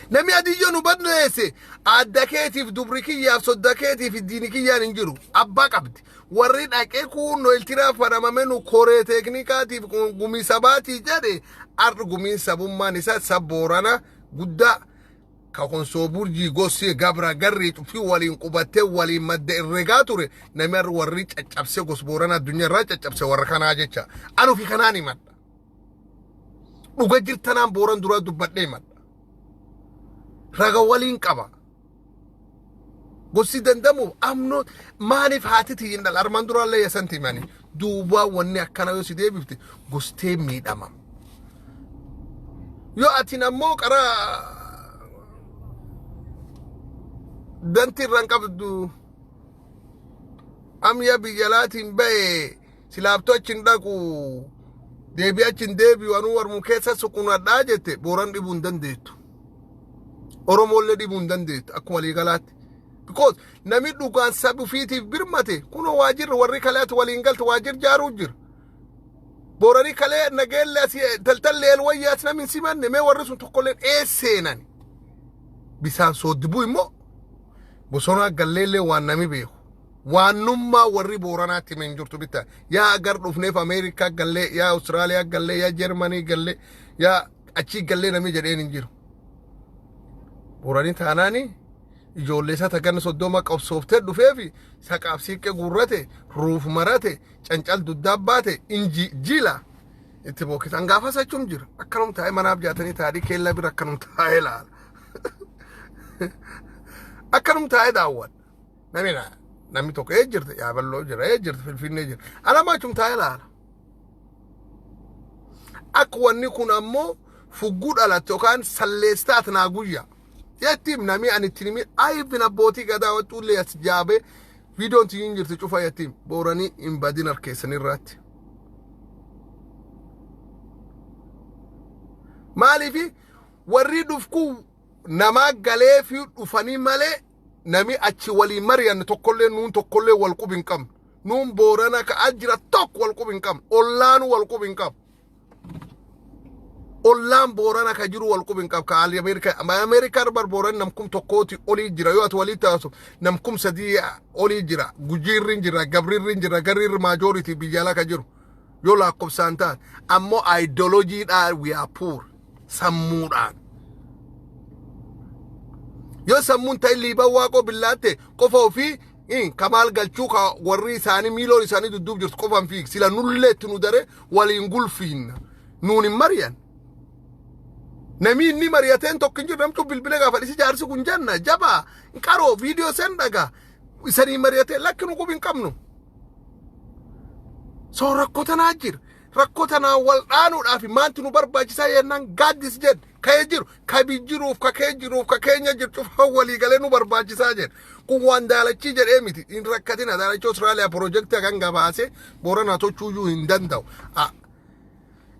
Namni adiyyoo nu balleesse adda keetiif dubri kiyyaaf sodda keetiif diini kiyyaan hin jiru. Abbaa qabdi. Warri dhaqee kunnoo iltiraa faramame nu koree teeknikaatiif gumii sabaatii jedhe arri gumiin sabummaan isaa sab Boorana guddaa ka Konsoo, Burjii, Gossee, Gabra, Garrii cufii waliin qubattee waliin madda herregaa ture namni arri warri caccabsee gos Boorana addunyaa irraa caccabse warra kanaa jecha. Anu fi kanaan himadha. Dhuga jirtanaan Booran duraa dubbadhee himadha. Raga waliin qaba. Gosi dandamuuf amnoo maaliif haati tiyyin dhala armaan duraallee yasanti himanii duubaa wanni akkana yoo si deebifte gostee miidhama. Yoo atin ammoo karaa danti irra hin qabdu amya biyya laatiin ba'e silaabtuu achi hin dhaqu deebii achi hin deebi'u anuu warmuu keessa suqunadhaa jette Booran dhibuu hin dandeettu. Oromoollee dhibuu hin dandeettu akkuma waliigalaatti. Because namni dhugaan saba ofiitiif birmate kunoo waajirri warri kaleetu waliin galte waajir jaaruu jira. Booranii kalee nageelle asii taltallee elwayyaa as namni hin simanne mee warri sun tokkolleen eesseenan. Bisaan sooddibuu immoo bosonaa galleellee waan nami beeku. Waannummaa warri Booranaatti hime hin jirtu bitta. Yaa agar dhufneef Ameerikaa gallee, yaa Awustiraaliyaa gallee, yaa Jarmanii gallee, yaa achii gallee namni jedheen hin jiru. Booranii taanaani ijoollee isaa taganna 30 qabsooftee dhufeefi saqaaf siiqqee guurrate, ruuf marate, cancal duddaa baate, inji jila itti bookisan gaafas achum jira. Akkanum taa'ee manaaf jaatanii taadhii keellaa bira akkanum taa'ee laala. Akkanum taa'ee daawwadha. Namni namni tokko ee jirta Yaaballoo jira, ee jirta Finfinnee jira. Anama achum taa'ee laala. Akka wanni kun ammoo fugguu dhalatte yookaan salleestaat naa guyyaa. Yattiim namni ani ittiin himin aybin abbootii gadaa wacuullee as jaabee viidiyoon tiyyiin jirti cufa yattiim Booranii hin badin harkeessan irraatti. Maaliifi warri dhufku namaa galee fi dhufanii malee nami achi waliin mari'anne tokkollee nuun tokkollee wal qubi hin qabnu. Nuun Boorana ka as jira tokko wal qubi hin qabnu. Ollaanuu wal qubi hin qabu. Ollaan Boorana ka jiru wal qubi hin qabu. Ka Ameerikaa Ameerikaa bar Booran nam 1000ti olii jira. Yoo ati walii taasu nam 3000 olii jira. Gujiirri hin jira, Gabrirri hin jira, garriirri majority biyya alaa ka jiru. Yoo lakkoofsaan taate. Ammoo ideolojiidhaan we are poor. Sammuudhaan. Yoo sammuun ta'e Liiban Waaqoo billaatte qofa ofii kamaal galchuu ka warri isaanii miiloon isaanii dudduub jirtu qofan fiig sila nullee itti nu dare waliin gulfiinna nuun hin mari'an. Namni inni mari'ateen tokko hin jiru namtu bilbila gaafa dhisi jaarsi kun janna jabaa qaroo viidiyoo sen dhagaa isanii mari'atee lakki nu qubi hin qabnu. So rakkoo tanaa jira. Rakkoo tanaa wal dhaanuudhaaf maanti nu barbaachisaa jennaan gaaddis jedhe ka'ee jiru ka jiruuf ka kee jiruuf ka keenya jiru cufa walii galee nu barbaachisaa jedhe. Kun waan daalachii jedhee miti hin rakkatina. Daalachii Austraaliyaa piroojeektii hagan gabaasee Booranaa tochuuyyuu hin danda'u.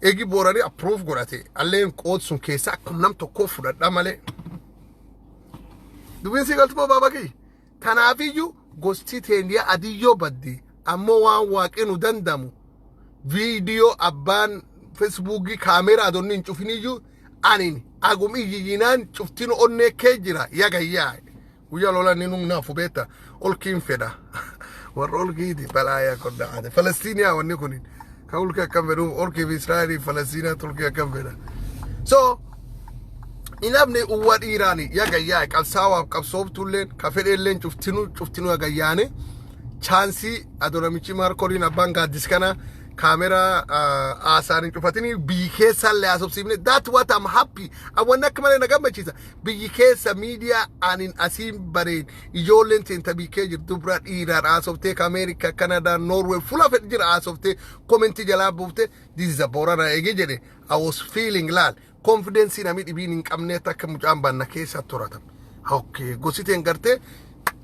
Eegi Booranii approve godhate, alleen qood sun keessa akkuma nam tokkoo fudhadha malee. Dubbiin sii galtu baaba kiyya. Tanaafiyyuu gosti teenya Adiyyoo baddi, ammoo waan Waaqni nu dandamu, viidiyoo abbaan Feesbuukii kaameeraa adonni hin cufiniyyuu, anin agum iyyinaan cuftin onnee kee jira yagayyaa. Guyyaa lolaan ni naafu beekta, olkiin fedha. Warra olkiiti balaayaa kodhaate. Falastiiniyaa wanni kun kan olkii akkam fedhuuf, olkii fi Israa'elii fi Falastiiniyaa olkii akkam fedha. So inafne uwwa dhiiraani yagayyaa, qabsaawaaf qabsooftuulleen ka fedheelleen cuftinuu cuftinuu yagayyaane chance adoo namichi maarkoliin abbaan gaaddis kana kaameraa haasaan hin cufatini biyyi keessallee haasofsiifne. That what I'm happy. Wanni akka malee na gammachiisa, biyyi keessa miidiyaa anin asiin bareen ijoolleen teenta biyyi kee jirtu dubra dhiiraan haasoftee, ka Ameerikaa, Kanadaa, Norway, fuula fedhi jira haasoftee, comment jalaa buuftee, "This is a Boorana" eegee jedhe. I was feeling laal confidence namni dhibiin hin qabneet akka mucaan banna keessa toratam. Okay, gositeen gartee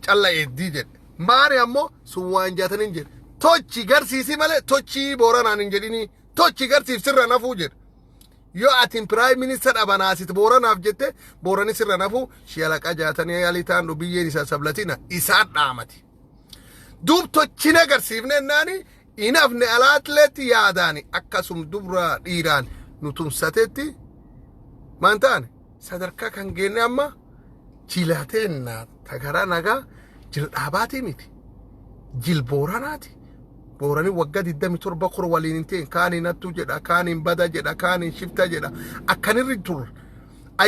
calla eeddii jedhe. Maari ammoo sun waan jaataniin jedhe, tochi garsiisi malee tochii Booranaan hin jedhini, tochi garsiif sirra nafuu jedhe. Yoo atin prime minister dhabanaasit Booranaaf jette, Boorani sirra nafuu shiyalaqa jaatanii yaalii ta'an biyyeen isaa sablatina isaan dhaamati. Duub tochina agarsiifne ennaani inafne alaatleetti yaadaani akkasum dubra dhiiraan nu tumsatetti maan ta'an sadarkaa kan geenne. Amma jilateenna tagara nagaa jil dhaabaatii miti, jil Booranaati. Booranii waggaa 27 kora waliin hin ta'in, kaaniin hattuu jedha, kaaniin bada jedha, kaaniin shifta jedha, akkanirri turre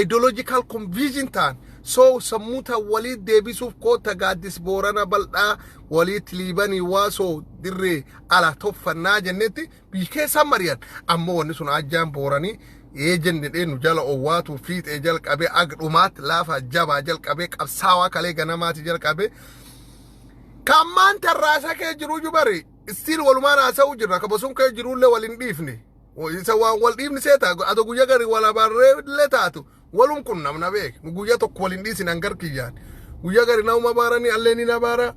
ideological confusion ta'an. So sammuu tan walii deebisuuf koota gaaddis Boorana bal'aa waliitti liibanii waasoo dirree ala toffannaa jennetti biyyi keessaan mari'an. Ammoo wanni sun ajjaan Booranii ee jenne dheenu jala owwaatu fiixee jalqabee ag dhumaatti laafa jabaa jalqabee qabsaawaa kalee ganamaati jalqabee kammaan tarraasa kee jiru jubari still walumaan haasa'uu jirra. Ka boson kee jirullee wal hin dhiifne, isa waan wal dhiifni seeta ado guyya gari wal abarreellee taatu walum kun namna beek. Nu guyya tokko wal hin dhiisin hangar kiyyaan guyya gari nama baaranii allee ni nabaara.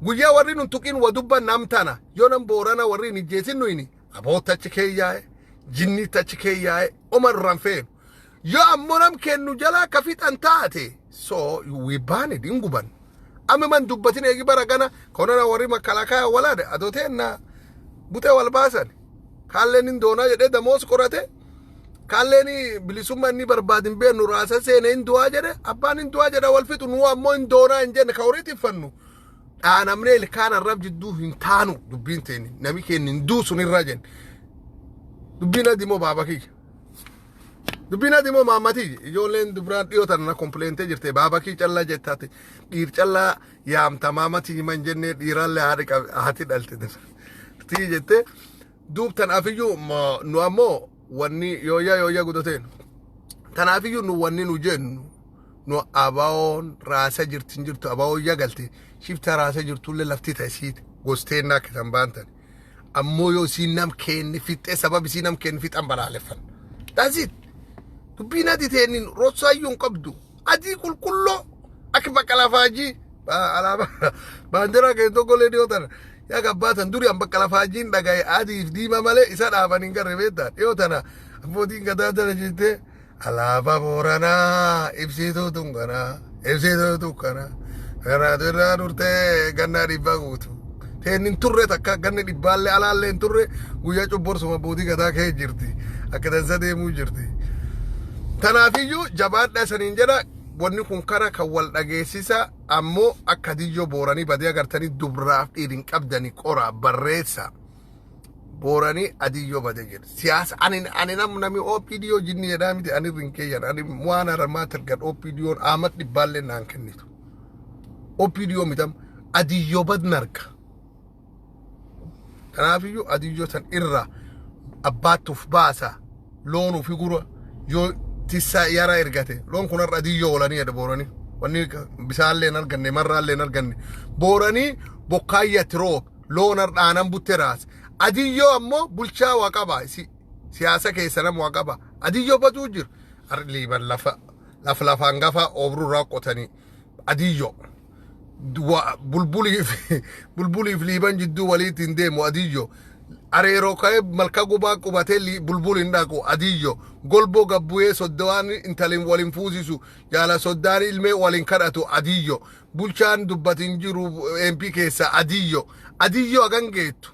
Guyyaa warri nun tuqin wa dubban nam tana yoo nam Boorana warri hin ijjeesin nuyini aboota achi kee yaa'e, jinni achi kee yaa'e oma irraan feenu. Yoo ammoo nam kennu jalaa ka fixan taate, so we ban it, hin guban. Amma man dubbatin eegi bara gana konona warri makalaakaa walaade adooteen butee wal baasan, kaalleen hin doonaa jedhee damoos qorate, kaalleen bilisummaa inni barbaadin beeknu raasa seene hin du'aa jedhe, abbaan hin du'aa jedha wal fixu. Nu ammoo hin doonaa hin jenne, ka horii tiffannu dhaanamnee ilkaan arrab jidduu hin taanu. Dubbiin teeni nami keenya hin duusun irraa jenne. Dubbiin adimoo baaba kiyya, dubbiin adimoo maammatii ijoolleen dubraan dhiyoo tana na complaintee jirte, baaba kii callaa jettaate, dhiir callaa yaamta, maamatii himan jennee, dhiirallee haati dhalte tii jette. Duub tanaafiyyuu nu ammoo wanni yooyyaa yooyyaa gudateen tanaafiyyuu nu wanni nu jennu, nu abaoon raasa jirti hin jirtu, abaoon yagalte shifta raasa jirtullee lafti ta'isiit gosteennaa kisan baantan. Ammoo yoo isiin nam keenne fixxee, sabab isii nam keenne fixan balaaleffan. That's it. Dubbiin adii ta'een rossaayyuu hin qabdu. Adii qulqulloo akka Baqqalaa Faajii alaabaa baandiraa kee tokkollee dhiyoo tana yaa gabbaatan duri an Baqqalaa Faajiin dhagaye adiif diima malee isa dhaaban hin garre beektaa. Dhiyoo tana abbootiin gadaa tana jettee, alaabaa Booranaa ibsituu tunkanaa ibsituu tukkanaa kanaatu irraa durtee gannaa dhibbaa guutu. Teen hin turre takka ganni dhibbaallee alaallee hin turre, guyyaa cubborsuma abbootii gadaa kee jirti, akka dansa deemuu jirti. Tanaafiyyuu jabaadha saniin jedha. Wanni kun kana kan wal dhageessisa. Ammoo akka Diyyoo Booranii badee agartanii dubraaf dhiirin qabdani qora barreessa. Booranii Adiyyoo badee jedhu. Siyaasa ani nam nami OPDO jinni jedhaa miti, ani rinkeeyyan ani waan armaat ergan OPDOon Ahmad dhibbaallee naan kennitu. OPDO mitam Adiyyoo badna arga. Kanaafiyyuu Adiyyoo tan irra abbaattuuf baasa, loon ufi gura yoo tissaa yara ergate, loon kun har'a Adiyyoo oolanii jedha Booranii. Wanni bisaallee hin arganne, marraallee hin arganne. Booranii bokkaayyatti roob loon har'aanan butte raas. Adiyyoo ammoo bulchaa waa qaba. Siyaasa keessa nama waa qaba. Adiyyoo baduu jira. Har'i Liiban lafa lafa lafaan gafa oobruu irraa qotanii Adiyyoo. Bulbuliif Liiban jidduu waliitti hin deemu Adiyyoo. Areeroo ka'ee malka gubaa qubatee bulbul hin dhaqu adiyyo. Golboo gabbu'ee soddawaan intalin waliin fuusisu jaala soddaan ilmee waliin kadhatu adiyyo. Bulchaan dubbatin jiru MP keessa adiyyo. Adiyyo hagan geettu.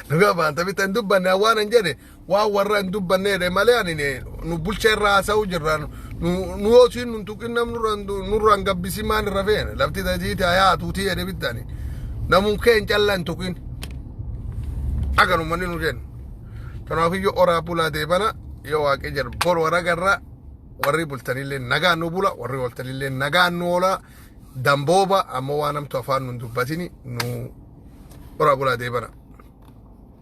Dhugaa baanta bitta hin dubbanne waan hin jedhe waan warra hin dubbanne jedhe malee ani nu bulcha irraa haasa'uu jirra nu nu yoo siin nun tuqin nam nurra hin gabbisi maan irra feene lafti tajiiti hayaa tuutii jedhe bittani namun kee hin calla hin tuqin aganuma nu jennu kanaafiyyuu oraa bulaa deebana yoo waaqi jedhu bor warra garra warri bultanillee nagaan nu bula warri ooltanillee nagaan nu oola dambooba ammoo waan namtu afaan nun dubbatini nu oraa bulaa deebana.